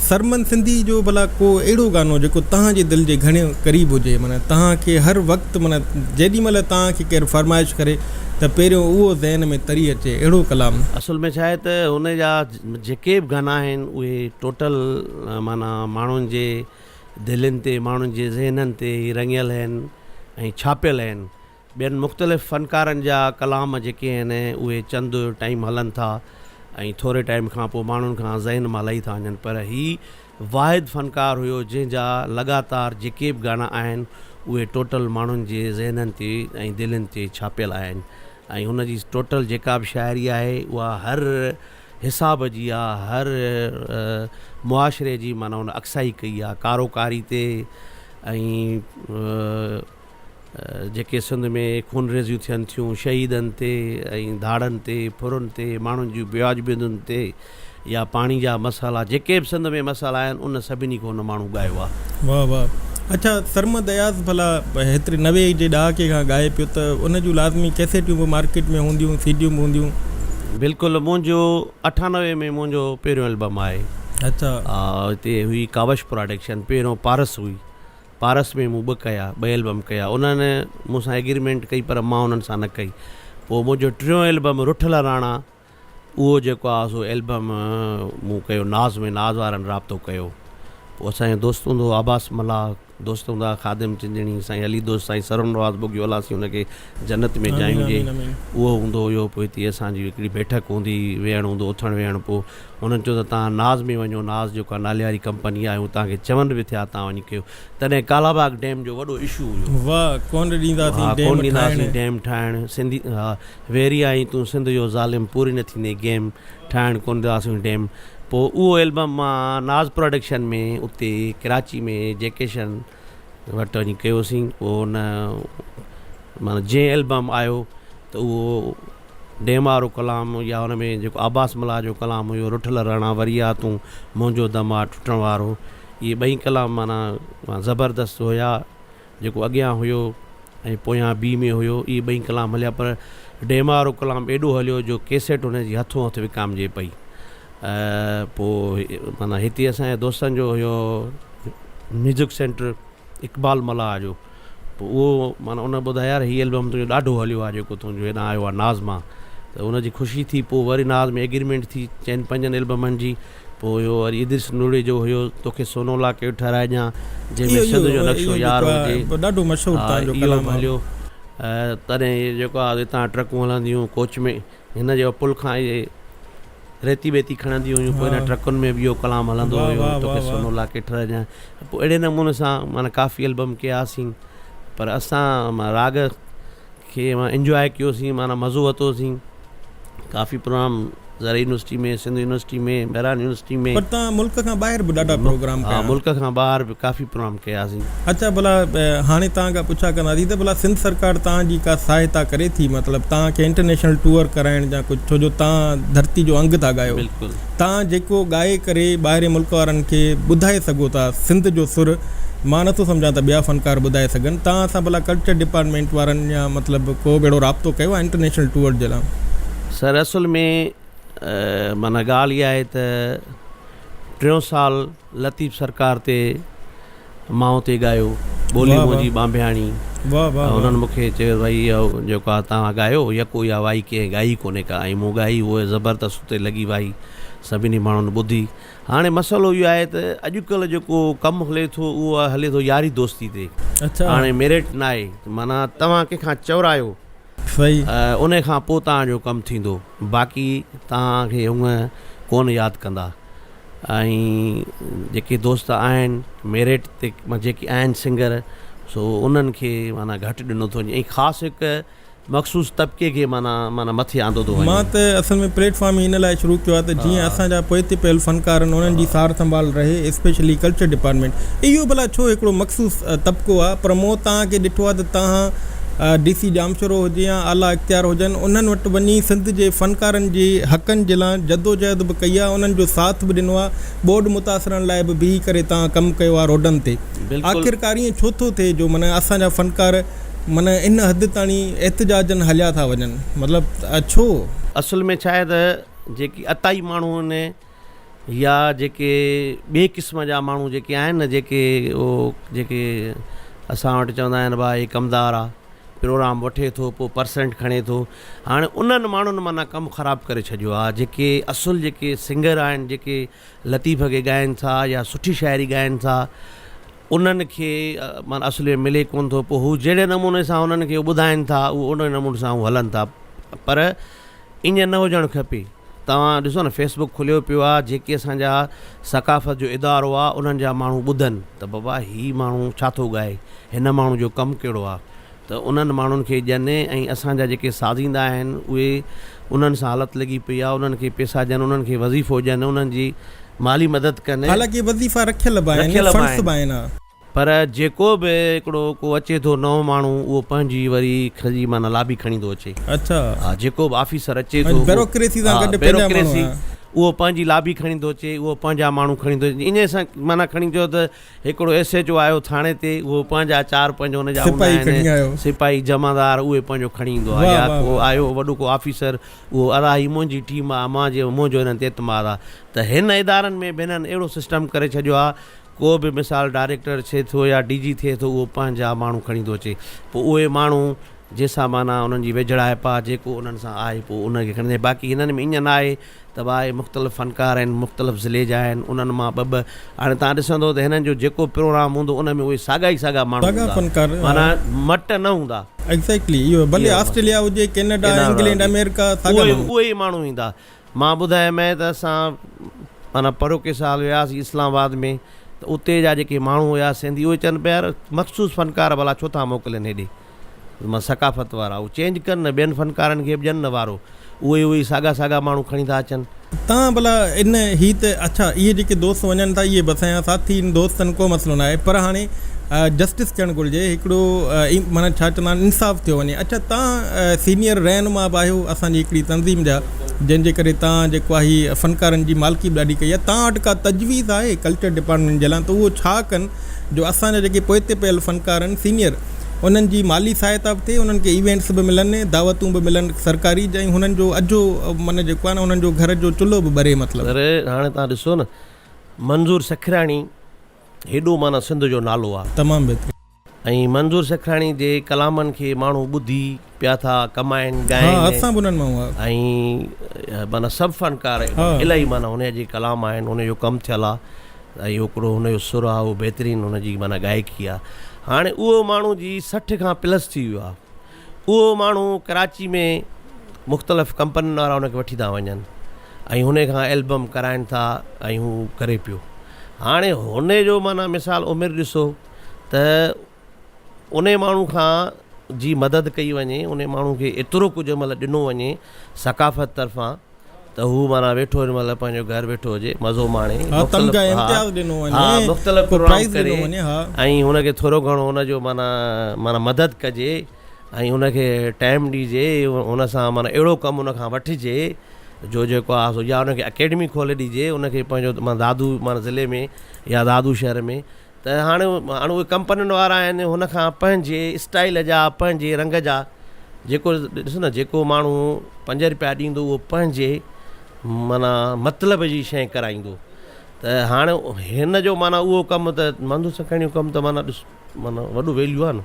سرمد سنڌي جو ڀلا ڪو اهڙو گانو جيڪو توهان جي دل جي گهڻي قريب هجي معنيٰ توهان کي هر وقت معنيٰ جيڏي مهل توهان کي ڪير فرمائش ڪري ته پهريون اهو ذهن ۾ تري اچي اهڙو ڪلام. اصل ۾ ڇا آهي ته هن جا جيڪي به گانا آهن اهي ٽوٽل معنيٰ ماڻهن جي دلين تي ماڻهن جي ذهنن تي رڱيل آهن ۽ ڇاپيل آهن. ٻين مختلف فنڪارن جا ڪلام جيڪي آهن اهي چند ٽائيم هلن ٿا ۽ ٿوري ٽائيم کان پوء ماڻهن کان ذهن مان لهي ٿا وڃن پر هي واحد فنڪار هيو جنهن جا لڳاتار جيڪي به گانا آهن اهي ٽوٽل ماڻهن جي ذهنن تي ۽ دلين تي ڇاپيل آهن ۽ هن جي ٽوٽل جيڪا به شاعري آهي اها هر حساب جي آ هر معاشري جي معنيٰ هن عڪسائي ڪئي آ ڪارو ڪاري تي ۽ جيڪي سنڌ ۾ خونريزيون ٿين ٿيون شهيدن تي ۽ ڌاڙن تي ڦرن تي ماڻهن جون بيواجبين تي يا پاڻي جا مسئلا جيڪي به سنڌ ۾ مسئلا آهن ان سڀني کي هن ماڻهو ڳايو آ. واه واه اڇا سرمد اياز ڀلا هيتري 90 جي ڏهاڪي کان ڳائي پيو ته ان جون لازمي ڪيسيٽيون به مارڪيٽ ۾ هونديون سيڊيون به هونديون. بلڪل منهنجو 98 ۾ منهنجو پهريون البم آهي. اڇا. هتي هئي ڪاوش پراڊڪشن پهريون پارس هئي پارس ۾ مون ٻه ڪيا ٻه البم ڪيا انهن مون سان ايگريمينٽ ڪئي پر مان انهن سان نه ڪئي پوء منهنجو ٽيون البم رٺل راڻا اهو جيڪو آ سو البم مون ڪيو ناز ۾ ناز وارن رابطو ڪيو پوء اسان جو دوست هوندو هو عباس ملاح دوست هوندا هئا خادم چنجڻي سائين علي دوست سائين سرور نواز ٻگهيو الله سائين ان کي جنت ۾ جايون ڏي اهو هوندو هيو پوء هتي اسان جي هڪڙي بيٺڪ هوندي هئي ويهڻ هوندو اٿڻ ويهڻ پوء هنن چيو ته توهان ناز ۾ وڃو ناز جيڪو آ ناليواري ڪمپني آهي هو توهان کي چون به ٿيا توهان وڃي ڪيو تڏهن ڪالاباغ ڊيم جو وڏو اشو هيو واه ڪونه ڏينداسين ڊيم ٺاهڻ ڪونه ڏينداسين ڊيم ٺاهڻ سنڌي ها ويري آهين تون سنڌ جو ظالم پوري نه ٿيندي گيم ٺاهڻ ڪونه ڏينداسين ڊيم پوء اهو البم مان ناز پروڊڪشن ۾ اتي ڪراچي ۾ جيڪيشن وٽ وڃي ڪيوسين پوء ان معنيٰ جنهن البم آيو ته اهو ڊيم وارو ڪلام يا ان ۾ جيڪو عباس ملاح جو ڪلام هيو رٺل رهڻا وري آ تون منهنجو دم آ ٽٽڻ وارو اهي ٻئي ڪلام معنيٰ زبردست هيا جيڪو اڳيان هيو ۽ پويان بي ۾ هيو اهي ٻئي ڪلام هليا پر ڊيم وارو ڪلام ايڏو هليو جو ڪيسيٽ هن جي هٿون هٿ وڪامجي پئي پوء معنيٰ هتي اسان جي دوستن جو هيو ميوزڪ سينٽر اقبال ملاح جو پوء اهو معنيٰ ان ٻڌايو يار هي البم تنهنجو ڏاڍو هليو آهي جيڪو تنهنجو هيڏانهن آيو آهي ناز مان ته ان جي خوشي ٿي پوء وري ناز ۾ ايگريمينٽ ٿي چئن پنجن البمن جي پوء هيو وري ادريس نوڙي جو هيو توکي سونو لاڪيو ٺهرائجان جنهن ۾ سنڌ جو نقشو يار هجي ڏاڍو مشهور تان جو ڪلام اهو هليو تڏهن هي جيڪو آهي هتان ٽرڪون هلنديون ڪوچ ۾ هن جو پل کان اهي ريتي ويتي کڻنديون هيون پوء هن ٽرڪن ۾ به اهو ڪلام هلندو هيو توکي سونو لاڪي ٺهرائجان پوء اهڙي نموني سان معنيٰ ڪافي البم ڪياسين پر اسان راڳ کي انجواء ڪيوسين معنيٰ مزو ورتوسين ڪافي پروگرام زرعي university ۾ Sindh university ۾ Mehran university ۾ پر توهان ملڪ کان ٻاهر به ڏاڍا پروگرام ڪيا. ها ملڪ کان ٻاهر به ڪافي پروگرام ڪياسين. اڇا ڀلا هاڻي توهان کان پڇا ڪنداسين ته ڀلا سنڌ سرڪار توهان جي ڪا سهائتا ڪري ٿي مطلب توهان کي انٽرنيشنل ٽوئر ڪرائڻ جا ڪجهه ڇو جو توهان ڌرتي جو انگ ٿا ڳايو بلڪل. توهان جيڪو ڳائي ڪري ٻاهرين ملڪ وارن کي ٻڌائي سگهو ٿا سنڌ جو سر مان نٿو سمجهان ته ٻيا فنڪار ٻڌائي سگهن. توهان سان ڀلا ڪلچر ڊپارٽمينٽ وارن يا مطلب ڪو به اهڙو رابطو ڪيو آهي انٽرنيشنل ٽوئر جي لاء؟ سر اصل ۾ معنيٰ ڳالهه اها آهي ته ٽيون سال لطيف سرڪار تي مان اتي ڳايو ٻولي منهنجي ٻانڀياڻي انهن مون کي چيو ڀائي اهو جيڪو آهي توهان ڳايو يڪو اها وائي ڪنهن ڳائي ڪونهي ڪا ۽ مون ڳائي اهي زبردست اتي لڳي وائي سڀني ماڻهن ٻڌي هاڻي مسئلو اهو آهي ته اڄڪلهه جيڪو ڪم هلي ٿو اهو هلي ٿو ياري دوستي تي. هاڻي ميرٽ ناهي معنيٰ توهان ڪنهن کان چورايو ان کان پوء توهان جو ڪم ٿيندو باقي توهان کي هونء ڪونه ياد ڪندا ۽ جيڪي دوست آهن ميرٽ تي جيڪي آهن سنگر سو انهن کي معنيٰ گهٽ ڏنو ٿو وڃي ۽ خاص هڪ مخصوص طبقي کي معنيٰ معنيٰ مٿي آندو ٿو وڃي. مان ته اصل ۾ پليٽ فارم ئي ان لاء شروع ڪيو آهي ته جيئن اسان جا پوئتي پيل فنڪار آهن انهن جي سار سنڀال رهي اسپيشلي ڪلچر ڊپارٽمينٽ اهو ڀلا ڇو هڪڙو مخصوص طبقو آهي پر مون توهان کي ڏٺو آهي ته توهان ڊي سي ڄامشورو هجي يا اعليٰ اختيار هجن انهن وٽ وڃي سنڌ جي فنڪارن جي حقن جي لاء جدوجهد به ڪئي آهي انهن جو ساٿ به ڏنو آهي ٻوڏ متاثرن لاء به بيهي ڪري توهان ڪم ڪيو آهي روڊن تي آخرڪار ائين ڇو ٿو ٿئي جو معنيٰ اسان جا فنڪار معنيٰ ان حد تاڻي احتجاجن هليا ٿا وڃن مطلب ڇو؟ اصل ۾ ڇا آهي ته جيڪي عطائي ماڻهو آهن يا جيڪي ٻئي قسم جا ماڻهو جيڪي آهن نه جيڪي اهو جيڪي اسان وٽ چوندا آهن ڀاء هي ڪمدار آ پروگرام وٺي ٿو پوء پرسنٽ کڻي ٿو هاڻي انهن ماڻهن معنيٰ ڪم خراب ڪري ڇڏيو آ جيڪي اصل جيڪي سنگر آهن جيڪي لطيف کي ڳائن ٿا يا سٺي شاعري ڳائن ٿا انهن کي معنيٰ اصل ۾ ملي ڪونه ٿو پوء هو جهڙي نموني سان انهن کي ٻڌائن ٿا اهو ان نموني سان هو هلن ٿا پر ائين نه هجڻ کپي. توهان ڏسو نه فيس بڪ کليو پيو آ جيڪي اسان جا ثقافت جو ادارو آ انهن جا ماڻهو ٻڌن ته بابا هي ماڻهو ڇا ٿو ڳائي هن ماڻهو جو ڪم ڪهڙو آ ته انهن ماڻهن کي ڏين ۽ اسان جا جيڪي سازيندا آهن اهي انهن سان حالت لڳي پئي آ انهن کي پيسا ڏين انهن کي وظيفو ڏين انهن جي مالي مدد ڪن. حالانڪه وظيفا رکيل به آهن فنڊس به آهن ها. پر جيڪو به هڪڙو ڪو اچي ٿو نئون ماڻهو اهو پنهنجي وري سڄي معنيٰ لابي کڻي ٿو اچي. اڇا. ها جيڪو به آفيسر اچي ٿو بيروڪريسي سان گڏ پنهنجا ماڻهو ها. اهو پنهنجي لابي کڻي ٿو اچي اهو پنهنجا ماڻهو کڻي ٿو اچي انهي سان معنيٰ کڻي چئو ته هڪڙو ايس ايڇ او آيو ٿاڻي تي اهو پنهنجا چار پنج هن جا هوندا آهن سپاهي جمعدار اهي پنهنجو کڻي ايندو آهي يا ڪو آيو وڏو ڪو آفيسر اهو ادا هي منهنجي ٽيم آهي مان جي منهنجو هنن تي اعتماد آهي ته هن ادارن ۾ به هنن اهڙو سسٽم ڪري ڇڏيو آهي ڪو به مثال ڊائريڪٽر ٿئي ٿو يا ڊي جي ٿئي ٿو اهو پنهنجا ماڻهو کڻي ٿو اچي پوء اهي ماڻهو جنهن سان معنيٰ انهن جي ويجهڙائپ آهي جيڪو انهن سان آهي پوء ان کي کڻندي باقي هنن ۾ ائين نه آهي ته ڀاء اهي مختلف فنڪار آهن مختلف ضلعي جا آهن انهن مان ٻه ٻه هاڻي توهان ڏسندو ته هنن جو جيڪو پروگرام هوندو ان ۾ اهي ساڳا ئي ساڳا ماڻهو هوندا معنيٰ مٽ نه هوندا. ايگزيڪٽلي اهو ڀلي آسٽريليا هجي ڪينيڊا انگلينڊ آمريڪا ساڳا ماڻهو اهي ئي ماڻهو ايندا مان ٻڌايومانء ته اسان معنيٰ پروڪي سال وياسين اسلام آباد ۾ ته اتي جا جيڪي ماڻهو هيا سنڌي اهي چون پيا يار مخصوص فنڪار ڀلا ڇو ٿا موڪلين هيڏي مان ثقافت وارا اهو چينج ڪن نه ٻين فنڪارن کي به ڏين نه وارو اهي اهي ساڳا ساڳا ماڻهو کڻي ٿا اچن. تان ڀلا ان هي ته اڇا اهي جيڪي دوست وڃن ٿا اهي به اسان جا ساٿي آهن دوست آهن ڪو مسئلو ناهي پر هاڻي جسٽس ٿيڻ گهرجي هڪڙو معنيٰ ڇا چوندا آهن انصاف ٿيو وڃي اڇا تان سينيئر رهنما به آهيو اسان جي هڪڙي تنظيم جا جنهن جي ڪري تان جيڪو آهي فنڪارن جي مالڪي به ڏاڍي ڪئي آهي تان وٽ ڪا تجويز آهي ڪلچر ڊپارٽمينٽ جي لاء ته اهو ڇا ڪن جو اسان جا جيڪي پوئتي پيل فنڪار آهن سينيئر انهن جي مالي سهائتا به ٿئي انهن کي ايونٽس به ملن دعوتون به ملن سرڪاري ۽ هنن جو اجهو معنيٰ جيڪو آهي نه انهن جو گهر جو چلهو به ٻري مطلب. سر هاڻي تان ڏسو نه منظور سکراڻي هيڏو معنيٰ سنڌ جو نالو آ. تمام بهترين. ۽ منظور سکراڻي جي ڪلامن کي ماڻهو ٻڌي پيا ٿا ڪمائن ڳائن. ها اسان به انهن مان هئا. ۽ معنيٰ سڀ فنڪار الاهي معنيٰ هن جي ڪلام آهن هن جو ڪم ٿيل آ ۽ هڪڙو هن جو سر آ اهو بهترين هن جي معنيٰ ڳائڪي آ هاڻي اهو ماڻهو جي 60 کان پلس ٿي ويو آ اهو ماڻهو ڪراچي ۾ مختلف ڪمپنين وارا هن کي وٺي ٿا وڃن ۽ هن کان البم ڪرائن ٿا ۽ هو ڪري پيو هاڻي هن جو معنيٰ مثال عمر ڏسو ته ان ماڻهو کان جي مدد ڪئي وڃي ان ماڻهو کي ايترو ڪجهه مطلب ڏنو وڃي ثقافت طرفان ته هو معنيٰ ويٺو هن مهل پنهنجو گهر ويٺو هجي مزو ماڻي مختلف امتياز ڏنو وڃي مختلف پروگرام ڪري ۽ هن کي ٿورو گهڻو هن جو معنيٰ معنيٰ مدد ڪجي ۽ هن کي ٽائيم ڏجي هن سان معنيٰ اهڙو ڪم هن کان وٺجي جو جيڪو آهي سو يا هن کي اڪيڊمي کولي ڏجي هن کي پنهنجو معنيٰ دادو معنيٰ ضلعي ۾ يا دادو شهر ۾ ته هاڻي هاڻي اهي ڪمپنين وارا آهن هن کان پنهنجي اسٽائيل جا پنهنجي رنگ جا جيڪو ڏس نه جيڪو ماڻهو پنج روپيا ڏيندو اهو پنهنجي معنيٰ مطلب جي شيء ڪرائيندو ته هاڻي هن جو معنيٰ اهو ڪم ته منڌو سکڻ جو ڪم ته معنيٰ ڏس معنيٰ وڏو ويليو آهي نه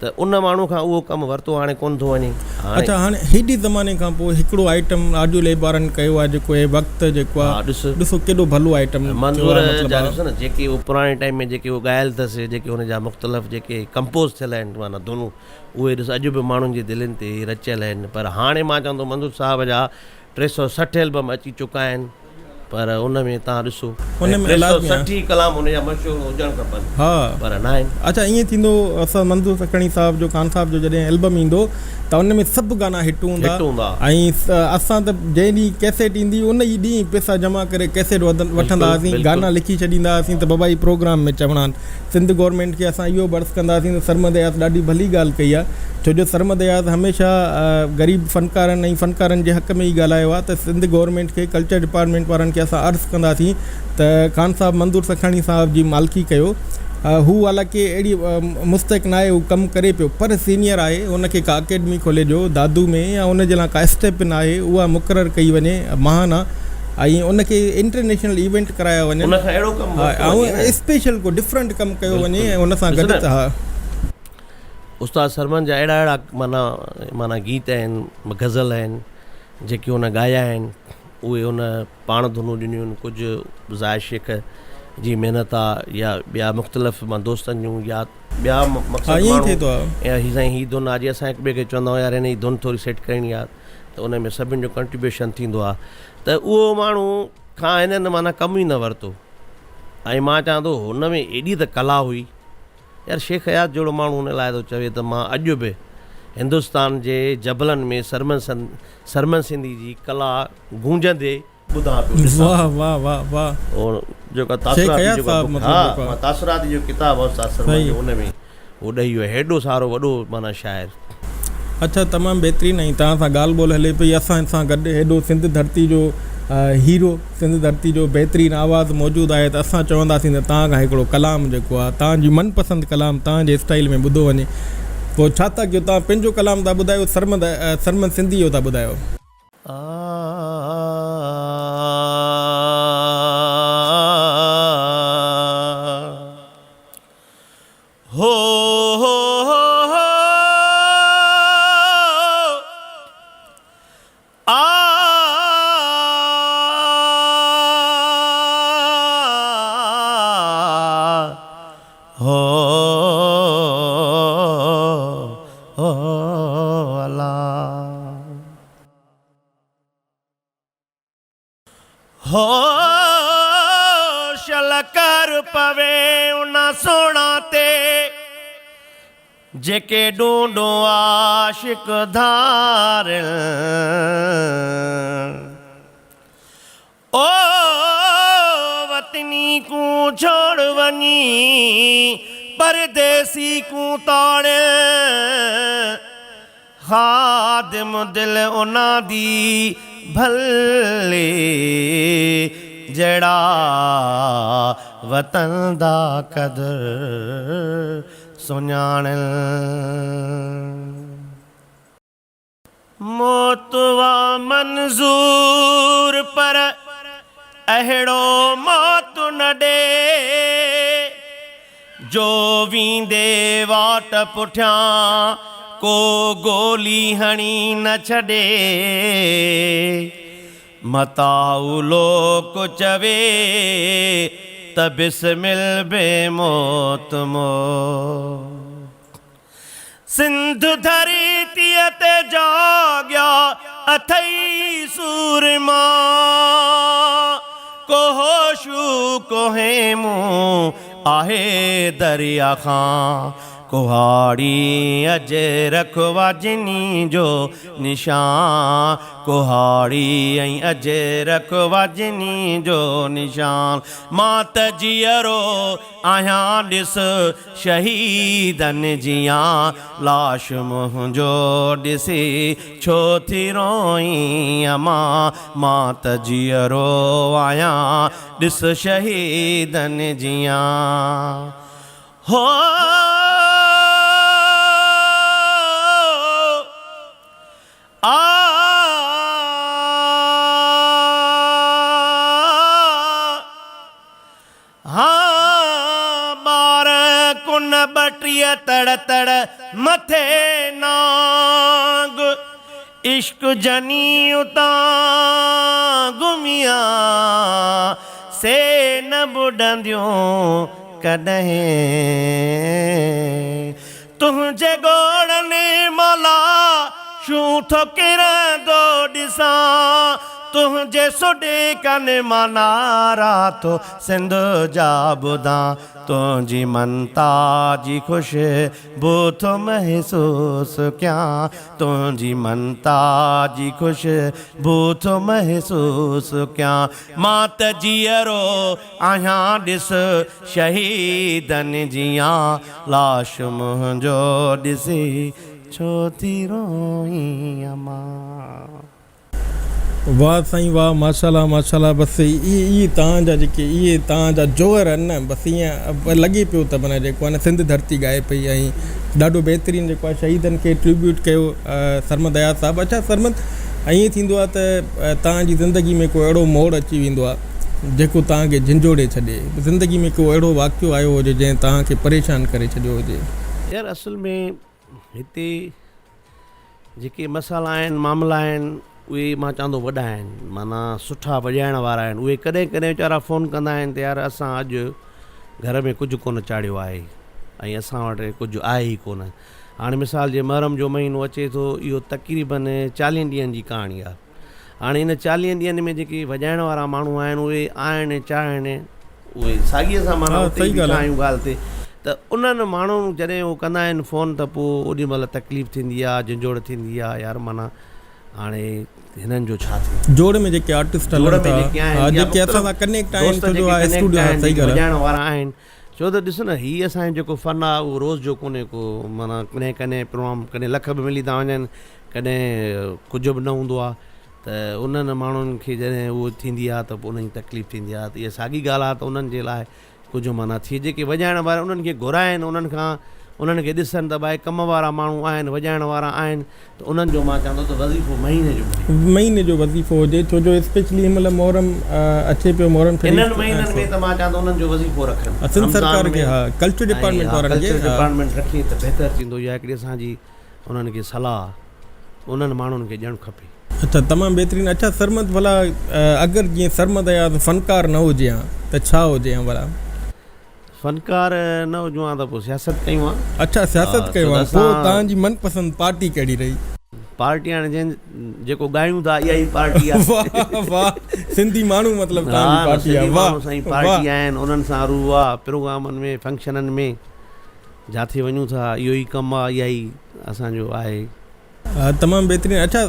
ته ان ماڻهو کان اهو ڪم ورتو هاڻي ڪونه ٿو وڃي. هاڻي. اڇا هاڻي هيڏي زماني کان پوء هڪڙو آئٽم آڊيو ليب وارن ڪيو آهي جيڪو هي وقت جيڪو آهي ڏس. ڏسو ڪيڏو ڀلو آئٽم ٿيو منظور آهي مطلب جا ڏسو نه جيڪي اهو پراڻي ٽائيم ۾ جيڪي اهو ڳايل اٿس جيڪي ان جا مختلف جيڪي ڪمپوز ٿيل آهن معنيٰ ڌنون اهي ڏس اڄ به ماڻهن جي دلين تي رچيل آهن پر هاڻي مان چوان ٿو منظور صاحب جا 360 البم اچي چڪا آهن پر ان ۾ توهان ڏسو ان ۾ لازمي آ. 360 ڪلام ان جا مشهور هجڻ کپن ها پر ناهن. اڇا ائين ٿيندو اسان منظور سکڻي صاحب جو خان صاحب جو جڏهن البم ايندو ته ان ۾ سڀ گانا هٽ هوندا هٽ هوندا. ۽ اسان ته جنهن ڏينهن ڪيسيٽ ايندي ان ئي ڏينهن پئسا جمع ڪري ڪيسيٽ وٺندا هئاسين گانا لکي ڇڏيندا هئاسين ته بابا هي پروگرام ۾ چوڻا آهن. سنڌ گورنمينٽ کي اسان اهو به عرض ڪنداسين ته سرمد اياز ڏاڍي ڀلي ڳالهه ڪئي آهي ڇو جو سرمد اياز هميشه غريب فنڪارن ۽ فنڪارن جي حق ۾ ئي ڳالهايو آهي ته سنڌ گورنمينٽ کي ڪلچر ڊپارٽمينٽ وارن کي اسان عرض ڪنداسين ته خان صاحب منظور سکاڻي صاحب جي مالڪي ڪيو هو حالانڪه اهڙي مستحق ناهي هو ڪم ڪري پيو پر سينيئر آهي ان کي ڪا اڪيڊمي کولي ڏيو دادو ۾ يا ان جي لاء ڪا اسٽيپ آهي اها مقرر ڪئي وڃي مهان آهي ۽ ان کي انٽرنيشنل ايونٽ ڪرايا وڃن ان کان اهڙو ڪم ورتو وڃي نه. اسپيشل ڪو ڊفرنٽ ڪم ڪيو وڃي ۽ ان سان گڏ ته ها. استاد سرمن جا اهڙا اهڙا معنيٰ معنيٰ گيت آهن غزل آهن جيڪي هن ڳايا آهن اهي هن پاڻ ڌنون ڏنيون آهن ڪجهه زاهد شيخ جي محنت آ يا ٻيا مختلف مان دوستن جون يا ٻيا مقصد ماڻهو يا هي سائين هي ڌن آ جي اسان هڪ ٻئي کي چوندا آهيون يار هن جي ڌن ٿوري سيٽ ڪرڻي آ ته ان ۾ سڀني جو ڪنٽريبيوشن ٿيندو آ ته اهو ماڻهو کان هنن معنيٰ ڪم ئي نه ورتو ۽ مان چوان ٿو هن ۾ ايڏي ته ڪلا هئي يار شيخ اياز جهڙو ماڻهو ان لاء ٿو چوي ته مان اڄ به هندستان جي جبلن ۾ سرمن سرمن سنڌي جي ڪلا گونجندي ٻڌان پيو ڏسان واه واه واه واه اور جيڪا شيخ تاثراتي اياز جيڪو صاحب بڪ مطلب ها جيڪو مان تاثراتي جو ڪتاب آهي استاد سرمن صحيح جو ان ۾ هو ڏئي ويو هيڏو سارو وڏو معنيٰ شاعر. اڇا تمام بهترين ۽ توهان سان ڳالهه ٻولهه هلي پئي اسان سان گڏ هيڏو سنڌ ڌرتي جو هيرو سنڌ ڌرتي جو بهترين آواز موجود آهي ته اسان چونداسين ته توهان کان هڪڙو ڪلام جيڪو آهي توهان جي من پسند ڪلام توهان جي اسٽائيل ۾ ٻڌو وڃي پوء ڇا ٿا ڪيو توهان پنهنجو ڪلام ٿا ٻڌايو سرمد سرمد سنڌي جو ٿا ٻڌايو. هو هو هو هو آ هو هو الا. هو شل ڪر پوي ان سهڻا تي، جيڪي ڊونڊون عاشق ڌارين. او وطني ڪون ڇوڙ وڃي، پرديسي ڪون تاڙين. خادم دل انا the ڀلي جهڙا وطن دا قدر سڃاڻن. موت وا منظور پر اهڙو موت نه ڏي. جو ويندي واٽ پٺيان ڪو گولي هڻي نه ڇڏي. متاء لوڪ چوي ته بسمل بي موت مو. سنڌ ڌرتيء تي جاڳيا اٿئي سورما، ڪو هوشو ڪو هيمون آهي دريا خان، ڪهاڙي اجرڪ واجني جو نشان، ڪهاڙي ۽ اجرڪ واجني جو نشان، مان ته جيئرو آهيان ڏس شهيدن جيان لاش منهنجو ڏسي ڇو ٿي روئين امان مان ته جيئرو آهيان ڏس شهيدن جيان هو آ ها ٻار ڪن ٻٽيهه تڙ تڙ مٿي نانگ عشق جني اتان گهميا سي نه ٻڏنديون ڪڏهن تنهنجي ڳوڙهن مان لاشون ٿو ڪرندو ڏسان. تنهنجي سڏڪن مان نعرا ٿو سنڌ جا ٻڌان، تنهنجي منتا جي خوشبو ٿو محسوس ڪيان، تنهنجي منتا جي خوشبو ٿو محسوس ڪيان، مان ته جيئرو آهيان ڏس شهيدن جيان، لاش منهنجو ڏسي ڇو ٿي روئين امان. واه سائين واه ماشاءالله ماشاءالله بس اهي اهي توهان جا جيڪي اهي توهان جا جوهر آهن نه بس ائين لڳي پيو ته معنيٰ جيڪو آهي نه سنڌ ڌرتي ڳائي پئي ۽ ڏاڍو بهترين جيڪو آهي شهيدن کي ٽريبيوٽ ڪيو سرمد اياز صاحب اڇا سرمد ائين ٿيندو آهي ته توهان جي زندگي ۾ ڪو اهڙو موڙ اچي ويندو آهي جيڪو توهان کي جهنجهوڙي ڇڏي زندگي ۾ ڪو اهڙو واقعو آيو هجي جنهن توهان کي پريشان ڪري ڇڏيو هجي. يار اصل ۾ هتي جيڪي مسئلا آهن معاملا آهن اهي مان چوان ٿو وڏا آهن معنيٰ سٺا وڄائڻ وارا آهن اهي ڪڏهن ڪڏهن ويچارا فون ڪندا آهن ته يار اسان اڄ گهر ۾ ڪجهه ڪونه چاڙهيو آهي ۽ اسان وٽ ڪجهه آهي ئي ڪونه هاڻي مثال جي محرم جو مهينو اچي ٿو اهو تقريبن چاليهن ڏينهن جي ڪهاڻي آهي هاڻي ان چاليهن ڏينهن ۾ جيڪي وڄائڻ وارا ماڻهو آهن اهي آهن چاهن اهي ساڳي اسان معنيٰ اتي ئي بيٺا آهيون ڳالهه تي ته انهن ماڻهن جڏهن اهو ڪندا آهن فون ته پوء اوڏي مهل تڪليف ٿيندي آهي جنجهوڙ ٿيندي آهي يار معنيٰ هاڻي هنن جو ڇا ٿيندو. جوڙ ۾ جيڪي آرٽسٽ هلن ٿا ها جيڪي اسان سان ڪنيڪٽ آهن ڇو جو اسٽوڊيو ها صحيح ڳالهه آهي. وڄائڻ وارا آهن ڇو ته ڏس نه هي اسان جو جيڪو فن آهي اهو روز جو ڪونهي ڪو معنيٰ ڪڏهن ڪڏهن پروگرام ڪڏهن لک به ملي ٿا وڃن ڪڏهن ڪجهه به نه هوندو آهي ته انهن ماڻهن کي جڏهن اهو ٿيندي آهي ته پوء انهن جي تڪليف ٿيندي آهي ته اها ساڳي ڳالهه آهي ته انهن جي لاء ڪجهه معنيٰ ٿئي جيڪي وڄائڻ وارا انهن کي گهرائن انهن کان انهن کي ڏسن ته ڀائي ڪم وارا ماڻهو آهن وڄائڻ وارا آهن ته انهن جو مان چوان ٿو ته وظيفو مهيني جو ملي. مهيني جو وظيفو هجي ڇو جو اسپيشلي هن مهل محرم اچي پيو محرم شريف انهن مهينن ۾ ته مان چوان ٿو انهن جو وظيفو رکن سنڌ سرڪار کي ها ڪلچر ڊپارٽمينٽ وارن کي ڪلچر ڊپارٽمينٽ رکي ته بهتر ٿيندو اها هڪڙي اسان جي انهن کي صلاح انهن ماڻهن کي ڏيڻ کپي. اڇا تمام بهترين اڇا سرمد ڀلا اگر جيئن سرمد اياز فنڪار نه هجي هان ته ڇا هجي هان ڀلا. فنڪار نه هجون هان ته پوء سياست ڪيون هان. اڇا سياست ڪيون هان پوء توهان جي من پسند پارٽي ڪهڙي رهي. پارٽي هاڻي جنهن جيڪو ڳايون ٿا اها ئي پارٽي آهي. واه واه سنڌي ماڻهو مطلب توهان جي پارٽي آهي واه سائين پارٽي آهن انهن سان روح آ پروگرامن ۾ فنڪشنن ۾ جاٿي وڃون ٿا اهو ئي ڪم آ اها ئي اسان جو آهي. تمام بهترين اڇا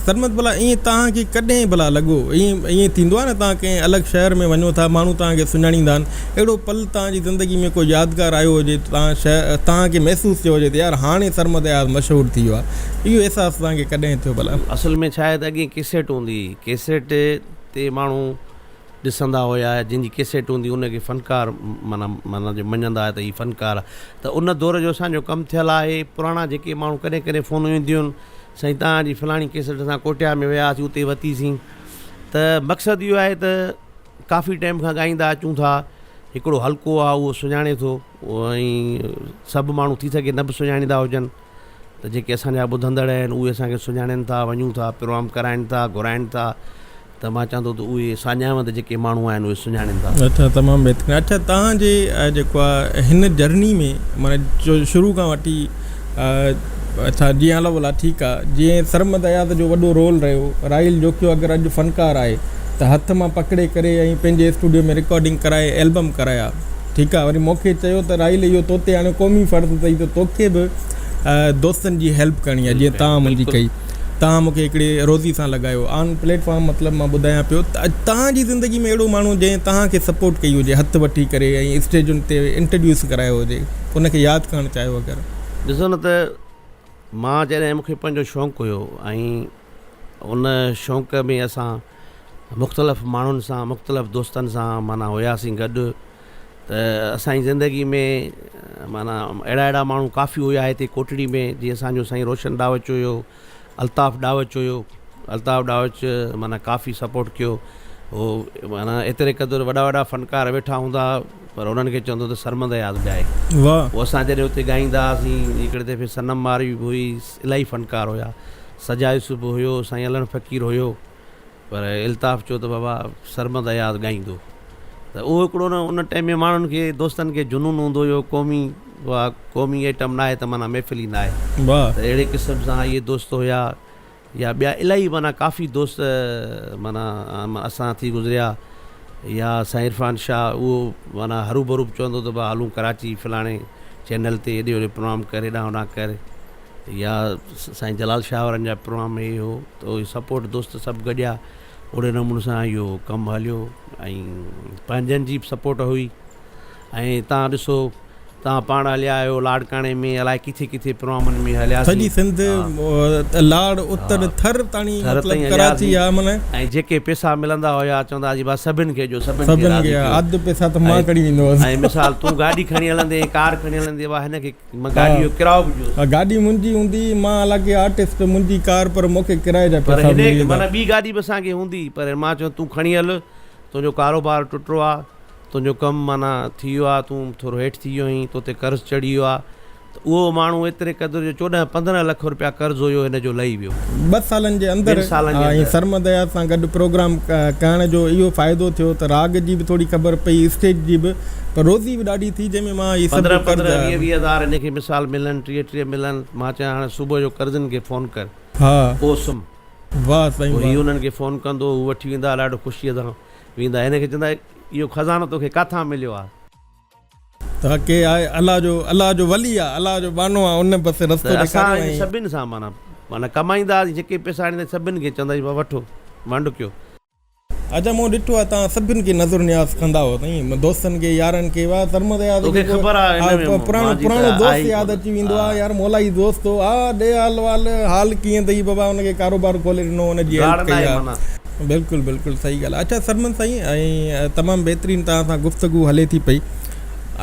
سرمد ڀلا ائين توهان کي ڪڏهن ڀلا لڳو ائين ائين ٿيندو آهي نه توهان ڪنهن الڳ شهر ۾ وڃو ٿا ماڻهو توهان کي سڃاڻيندا آهن اهڙو پل توهان جي زندگي ۾ ڪو يادگار آيو هجي توهان شهر توهان کي محسوس ٿيو هجي ته يار هاڻي سرمد اياز مشهور ٿي ويو آهي اهو احساس توهان کي ڪڏهن ٿيو ڀلا. اصل ۾ ڇا آهي ته اڳي ڪيسيٽ هوندي هئي ڪيسيٽ تي ماڻهو ڏسندا هيا جنهن جي ڪيسيٽ هوندي ان کي فنڪار معنيٰ معنيٰ جو مڃندا هيا ته هي فنڪار آهي ته ان دور جو اسان جو ڪم ٿيل آهي پراڻا جيڪي ماڻهو ڪڏهن ڪڏهن فونون اينديون آهن سائين توهان جي فلاڻي ڪيسيٽ اسان ڪوٽيا ۾ ويا هئاسين اتي ورتيسين ته مقصد اهو آهي ته ڪافي ٽائيم کان ڳائيندا اچون ٿا هڪڙو حلقو آهي اهو سڃاڻي ٿو ۽ سڀ ماڻهو ٿي سگهي نه به سڃاڻيندا هجن ته جيڪي اسان جا ٻڌندڙ آهن اهي اسان کي سڃاڻين ٿا وڃون ٿا پروگرام ڪرائين ٿا گهرائين ٿا ته مان چوان ٿو ته اهي ساڃاهوند جيڪي ماڻهو آهن اهي سڃاڻين ٿا. اڇا تمام بهترين اڇا توهان جي جيڪو آهي هن جرني ۾ معنيٰ شروع کان وٺي اڇا جيئن هلو ڀلا ٺيڪ آ جيئن سرمد اياز جو وڏو رول رهيو راحيل جوکيو اگر اڄ فنڪار آهي ته هٿ مان پڪڙي ڪري ۽ پنهنجي اسٽوڊيو ۾ رڪارڊنگ ڪرائي البم ڪرايا ٺيڪ آ وري مونکي چيو ته راحيل اهو توتي هاڻي قومي فرض اٿئي ته توکي به دوستن جي هيلپ ڪرڻي آ جيئن توهان منهنجي ڪئي. توهان مون کي هڪڙي روزي سان لڳايو آن پليٽ فارم مطلب مان ٻڌايان پيو ته اڄ توهان جي زندگي ۾ اهڙو ماڻهو جنهن توهان کي سپورٽ ڪئي هجي هٿ وٺي ڪري ۽ اسٽيجن تي انٽروڊيوس ڪرايو هجي ان کي ياد ڪرڻ چاهيو اگر. ڏسو نه ته مان جڏهن مون کي پنهنجو شوق هيو ۽ ان شوق ۾ اسان مختلف ماڻهن سان مختلف دوستن سان معنيٰ هياسين گڏ ته اسان جي زندگي ۾ معنيٰ اهڙا اهڙا ماڻهو ڪافي هيا هتي ڪوٽڙي ۾ جيئن اسان جو سائين روشن ڏاوچ هيو الطاف ڏاوچ هيو الطاف ڏاوچ معنيٰ ڪافي سپورٽ ڪيو هو معنيٰ ايتري قدر وڏا وڏا فنڪار ويٺا هوندا پر انهن کي چوندو ته سرمد اياز ڳائي پوء اسان جڏهن اتي ڳائيندا هئاسين هڪڙي دفعي صنم ماروي به هئي الاهي فنڪار هيا سجا يوسف به هيو سائين علڻ فقير هيو پر الطاف چيو ته بابا سرمد اياز ڳائيندو ته اهو هڪڙو نه ان ٽائيم ۾ ماڻهن کي دوستن کي جنون هوندو هيو قومي اها قومي ائٽم ناهي ته معنيٰ محفل ئي ناهي ته اهڙي قسم سان اهي دوست هيا. يا ٻيا الاهي معنيٰ ڪافي دوست معنيٰ اسان ٿي گذريا يا سائين عرفان شاهه اهو معنيٰ هروڀرو به چوندو ته ڀا هلون ڪراچي فلاڻي چينل تي هيڏي هوڏي پروگرام ڪر هيڏانهن هوڏانهن ڪر يا سائين جلال شاهه وارن جا پروگرام هي هو ته اهي سپورٽ دوست سڀ گڏيا اهڙي نموني سان اهو ڪم هليو ۽ پنهنجن جي به سپورٽ هئي ۽ تان ڏسو توهان پاڻ هليا آهيو لاڙڪاڻي ۾ الائي ڪٿي ڪٿي پروگرامن ۾ هلياسين. سڄي سنڌ لاڙ اتر ٿر تاڻي ٿر مطلب تائين ڪراچي هلياسين ها معنيٰ. ۽ جيڪي پيسا ملندا هيا چوندا هئاسين بس سڀن کي ڏيو سڀن کي سڀن راضي کي ڪيو اڌ پيسا ته مان ۽ کڻي ويندو هئس. ۽ مثال تون گاڏي کڻي هلندين ڪار کڻي هلندين وا هن کي گاڏي جو ڪرايو به ڏيوس. ها گاڏي منهنجي هوندي مان حالانڪه آرٽسٽ منهنجي ڪار پر مون کي ڪرائي جا پر پيسا هن به کي ملي ويندا. معنيٰ ٻي گاڏي به اسان کي هوندي پر مان چيو تون کڻي هل تنهنجو ڪاروبار ٽٽو آ. تنهنجو ڪم معنيٰ ٿي ويو آهي، تون ٿورو هيٺ ٿي ويو آهين، تو تي قرض چڙهي ويو آهي ته اهو ماڻهو ايتري قدر جو 14 15 لک روپيا قرض هيو هن جو لهي ويو. ٻه سالن جي اندر ٻن سالن جي ۽ اندر. سرمد اياز سان گڏ پروگرام ڪرڻ جو اهو فائدو ٿيو ته راڳ جي به ٿوري خبر پئي، اسٽيج جي به، پر روزي به ڏاڍي ٿي جنهن ۾ مان هي سڀ 15 قرض. 15 ويهه ويهه هزار هن کي مثال ملن، ٽيهه ٽيهه ملن، مان چيان هاڻي صبح جو قرضين کي فون ڪر، پوء سمهه. واهه سائين پوء هي واهه. انهن کي فون ڪندو، هو وٺي ويندا، ڏاڍو خوشيء سان ويندا هن کي چوندا اهو خزانو توکي ڪاٿان مليو آ. ته ڪي آهي الله جو الله جو ولي آ الله جو ٻانهو آ ان بس رستو ته اسان ڏيکاريو هن ۽ سڀن سان معنيٰ معنيٰ ڪمائيندا هئاسين جيڪي پئسا آڻيندا سڀن کي چوندا هئاسين وٺو ونڊ ڪيو. اچا مون ڏٺو آ توهان سڀن کي نظر نياز ڪندا هئو سائين دوستن کي يارن کي واه سرمد اياز توکي کي خبر آ هن ۾ پراڻو مانجي پراڻو ته دوست آهي ئي ياد ڪونه اچي ويندو آ ها. يار مولائي دوست هو آ ڏي حال وال حال ڪيئن اٿئي بابا ان کي ڪاروبار کولي ڏنو ان جي گاڙ هيلپ ڪئي ناهي آ. معنيٰ. بلڪل بلڪل صحيح ڳالهه اڇا سرمد سائين ۽ تمام بهترين توهان سان گفتگو هلي ٿي پئي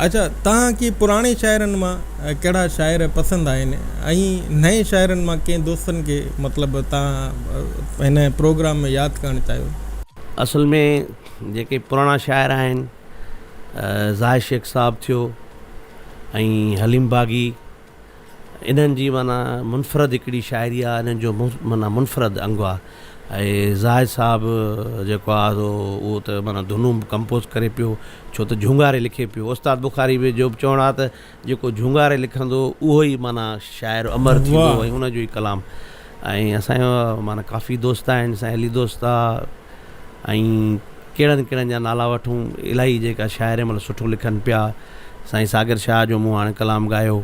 اڇا توهان کي پراڻي شاعرن مان ڪهڙا شاعر پسند آهن ۽ نئين شاعرن مان ڪنهن دوستن کي مطلب توهان هن پروگرام ۾ ياد ڪرڻ چاهيو. اصل ۾ جيڪي پراڻا شاعر آهن زاهد شيخ صاحب ٿيو ۽ حليم باغي انهن جي معنيٰ منفرد هڪڙي شاعري آهي انهن جو معنيٰ منفرد انگ آهي ۽ زاهد صاحب جيڪو آهي سو اهو ته معنيٰ ڌنون به ڪمپوز ڪري پيو ڇو ته جهونگاري لکي پيو استاد بخاري به جو به چوڻ آهي ته جيڪو جهونگاري لکندو اهو ئي معنيٰ شاعر امر ٿيندو ۽ ان جو ئي ڪلام ۽ اسان جو معنيٰ ڪافي دوست آهن سائين علي دوست آ ۽ ڪهڙن ڪهڙن جا نالا وٺون الاهي جيڪا شاعر هن مهل سٺو لکن پيا سائين ساگر شاهه جو مون هاڻي ڪلام ڳايو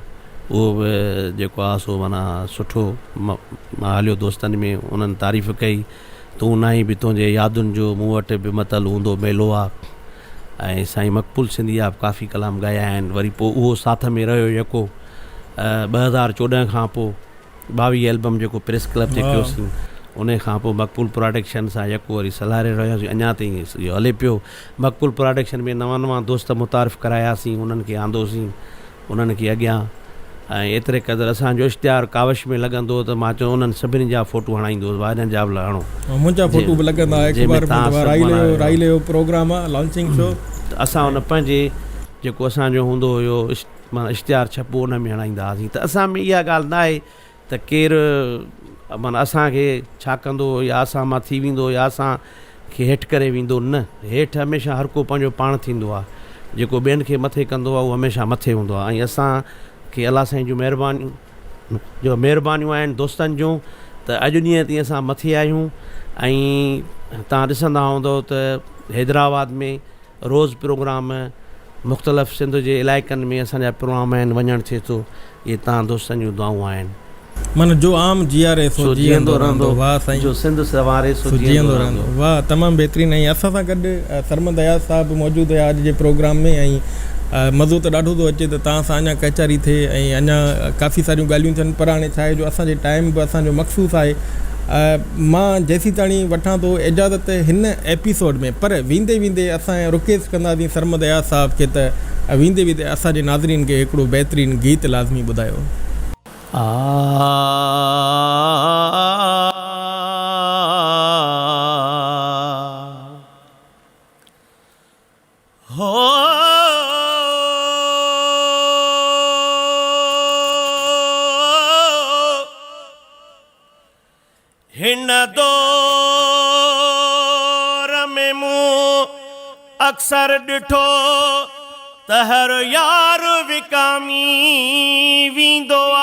اهو به جيڪو آ سو معنيٰ سٺو هليو دوستن ۾ انهن تعريف ڪئي تون ناهين به تنهنجي يادن جو مون وٽ به متل هوندو ميلو آ ۽ سائين مقبول سنڌي آ به ڪافي ڪلام ڳايا آهن وري پوء اهو ساٿ ۾ رهيو يڪو 2014 کان پوء 22 البم جيڪو پريس ڪلب تي ڪيوسين انهي کان پوء مقبول پراڊڪشن سان يڪو وري سلهاڙي رهياسين اڃا تائين اهو هلي پيو مقبول پراڊڪشن ۾ نوان نوان دوست متعارف ڪراياسين انهن کي آندوسين انهن کي اڳيان ۽ ايتري قدر اسان جو اشتهار ڪاوش ۾ لڳندو هو ته مان چوندو انهن سڀني جا فوٽو هڻائيندو هوس ڀاء انهن جا به هڻو منهنجا فوٽو به لڳندا هڪ بار رائل جو پروگرام آ لانچنگ شو ته اسان ان پنهنجي جيڪو اسان جو هوندو هيو معنيٰ اشتهار ڇپبو ان ۾ هڻائيندا هئاسين ته اسان ۾ اها ڳالهه نه آهي ته ڪير معنيٰ اسان کي ڇا ڪندو يا اسان مان ٿي ويندو يا اسان کي هيٺ ڪري ويندو نه هيٺ هميشه هر ڪو پنهنجو پاڻ ٿيندو آهي جيڪو ٻين کي مٿي ڪندو آهي اهو هميشه مٿي هوندو آهي ۽ اسان کي الله سائين جون مهربانيون جو مهربانيون آهن دوستن جون ته اڄ ڏينهن تائين اسان مٿي آهيون ۽ توهان ڏسندا هوندو ته حيدرآباد ۾ روز پروگرام مختلف سنڌ جي علائقن ۾ اسان جا پروگرام آهن وڃڻ ٿئي ٿو اهي توهان دوستن جون دعائون آهن. معنيٰ جو عام جياري سو جيئندو رهندو واه سائين. جو سنڌ سنواري سو جيئندو رهندو. واه تمام بهترين ۽ اسان سان گڏ سرمد اياز صاحب به موجود هيا اڄ جي پروگرام ۾ ۽ مزو ته ڏاڍو ٿو اچي ته توهان سان اڃا ڪچهري ٿئي ۽ اڃا ڪافي ساريون ڳالهيون ٿين پر هاڻي ڇا آهي جو اسان جي ٽائيم به اسان جو مخصوص آهي مان جيسيتاڻي وٺان ٿو اجازت هن ايپيسوڊ ۾ پر ويندي ويندي اسان رڪيسٽ ڪنداسين سرمد اياز صاحب کي ته ويندي ويندي اسان جي ناظرين کي هڪڙو بهترين گيت لازمي ٻڌايو. هن دور ۾ مون اڪثر ڏٺو ته هر يار وڪامي ويندو آ.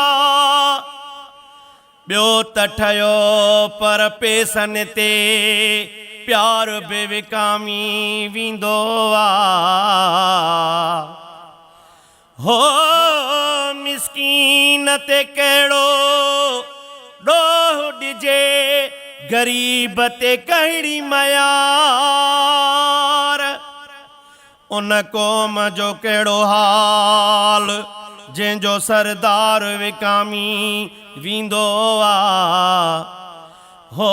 ٻيو ته ٺهيو پر پيسن تي پيار به وڪامي ويندو آ. هو مسڪين تي ڪهڙو ڏوهه ڏجي، غريب تي ڪهڙي ميار. ان قوم جو ڪهڙو حال، جنهن جو سردار وڪامي ويندو آ. هو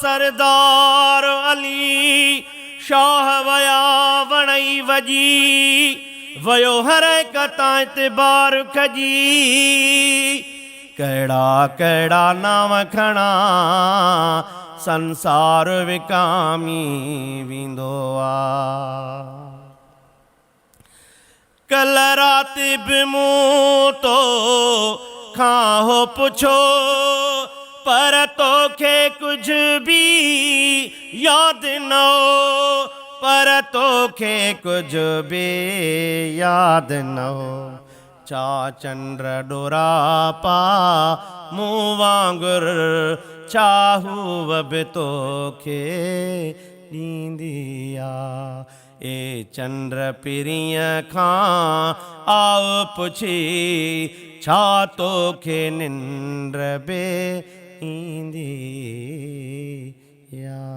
سردار علي شاهه ويا وڻئي وڄي ويو هر هڪ تان اعتبار کڄي. ڪهڙا ڪهڙا نانء کڻان سنسار وڪامي ويندو آ. ڪلهه رات به مون تو کان هو پڇيو پر توکي ڪجهه به ياد نه هو پر توکي ڪجهه به ياد نه هو. ڇا چنڊ ڏوراپا مون وانگر ڇا هوء به توکي ڏيندي آ. اي چنڊ پرينء کان آء پڇي ڇا توکي ننڊ به ايندي آ.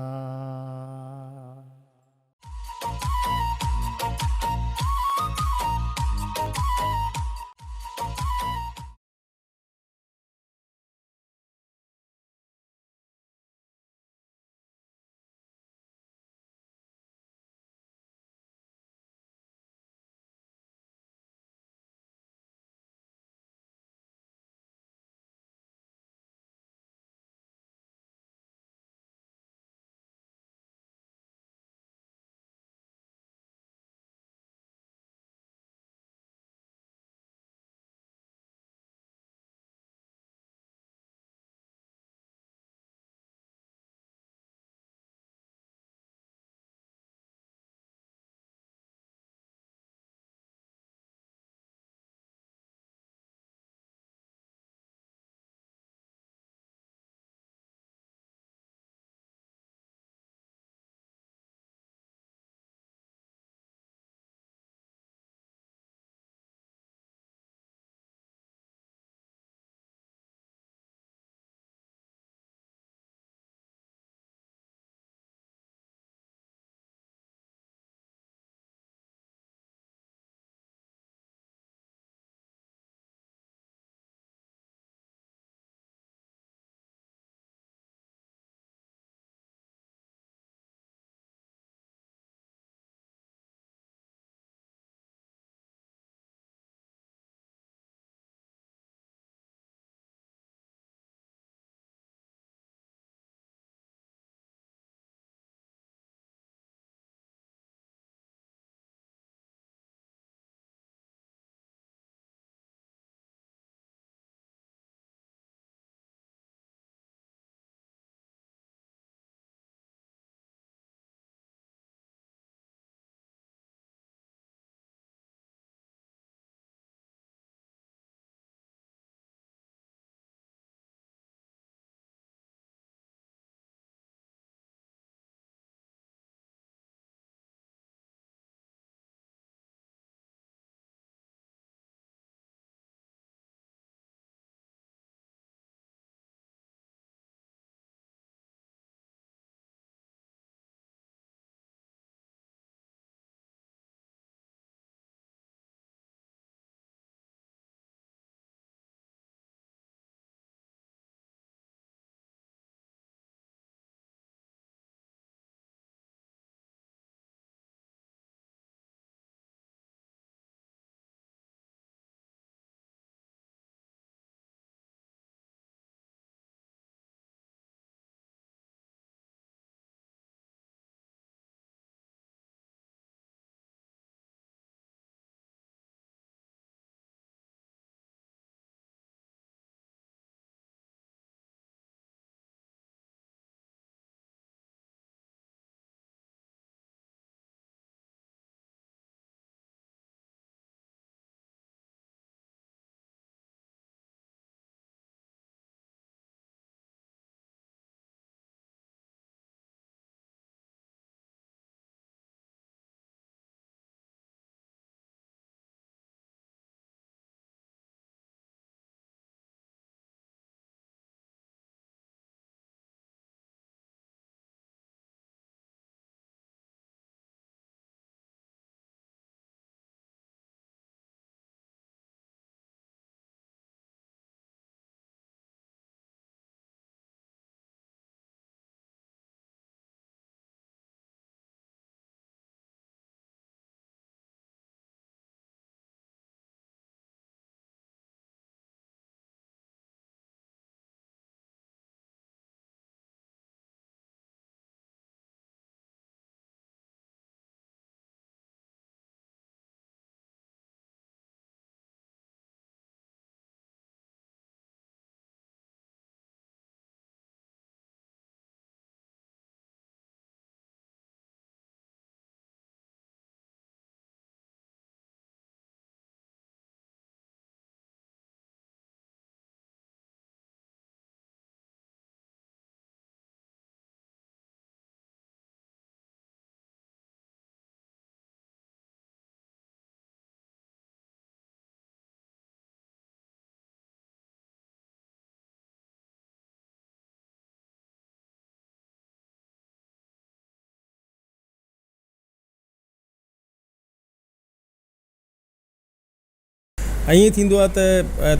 ائين ٿيندو آهي ته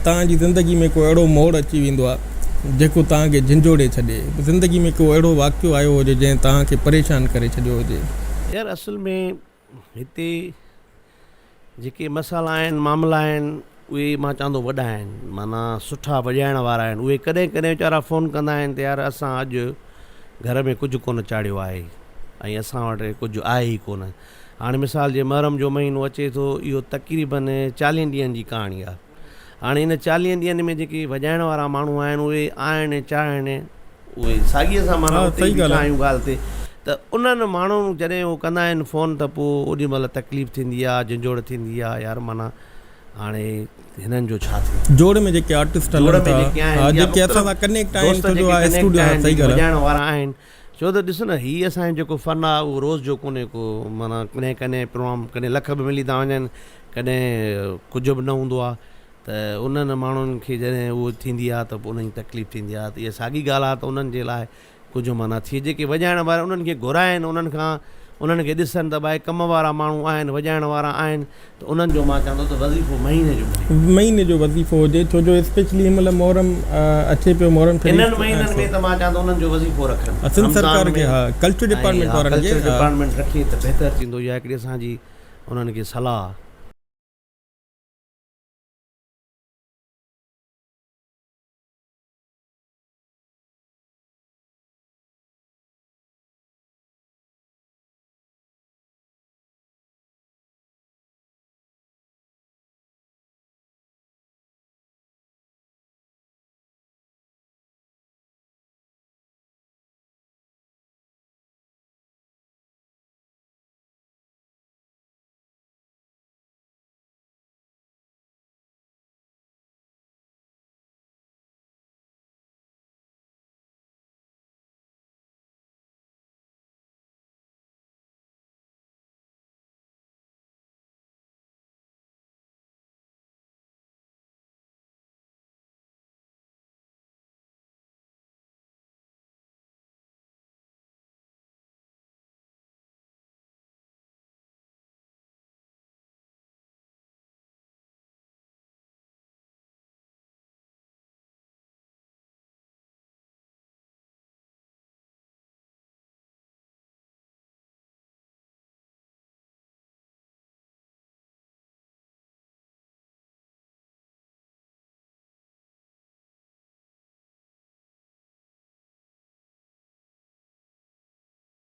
توهان جي زندگي ۾ ڪو اهڙو موڙ اچي ويندو آهي جيڪو توهان کي جهنجهوڙي ڇڏي. زندگي ۾ ڪو اهڙو واقعو آيو هجي جنهن توهان کي پريشان ڪري ڇڏيو هجي. يار اصل ۾ هتي جيڪي مسئلا آهن معاملا آهن اهي مان چوان ٿو وڏا آهن معنيٰ سٺا وڄائڻ وارا آهن اهي ڪڏهن ڪڏهن ويچارا فون ڪندا آهن ته يار اسان اڄ گهر ۾ ڪجهه ڪونه چاڙهيو آهي ۽ اسان وٽ ڪجهه آهي ئي ڪونه هاڻي مثال جي محرم جو مهينو اچي ٿو اهو تقريبن چاليهن ڏينهن جي ڪهاڻي آهي هاڻي ان چاليهن ڏينهن ۾ جيڪي وڄائڻ وارا ماڻهو آهن اهي آهن چاهن اهي ساڳي اسان معنيٰ اتي ئي بيٺا آهيون ڳالهه تي ته انهن ماڻهن جڏهن اهو ڪندا آهن فون ته پوء اوڏي مهل تڪليف ٿيندي آهي جنجهوڙ ٿيندي آهي يار معنيٰ هاڻي هنن جو ڇا ٿيندو. جوڙ ۾ جيڪي آرٽسٽ هلن ٿا ها جيڪي اسان سان ڪنيڪٽ آهن ڇو جو اسٽوڊيو ها صحيح ڳالهه آهي. وڄائڻ وارا آهن ڇو ته ڏس نه هي اسان جو جيڪو فن آهي اهو روز جو ڪونهي ڪو معنيٰ ڪڏهن ڪڏهن پروگرام ڪڏهن لک به ملي ٿا وڃن ڪڏهن ڪجهه به نه هوندو آهي ته انهن ماڻهن کي جڏهن اهو ٿيندي آهي ته پوء انهن جي تڪليف ٿيندي آهي ته اها ساڳي ڳالهه آهي ته انهن جي لاء ڪجهه معنيٰ ٿئي جيڪي وڄائڻ وارا انهن کي گهرائن انهن کان انهن کي ڏسن ته ڀائي ڪم وارا ماڻهو آهن وڄائڻ وارا آهن ته انهن جو مان چوان ٿو ته وظيفو مهيني جو ملي. مهيني جو وظيفو هجي ڇو جو اسپيشلي هن مهل محرم اچي پيو محرم شريف انهن مهينن ۾ ته مان چوان ٿو انهن جو وظيفو رکن سنڌ سرڪار کي ها ڪلچر ڊپارٽمينٽ وارن کي ڪلچر ڊپارٽمينٽ رکي ته بهتر ٿيندو اها هڪڙي اسان جي انهن کي صلاح.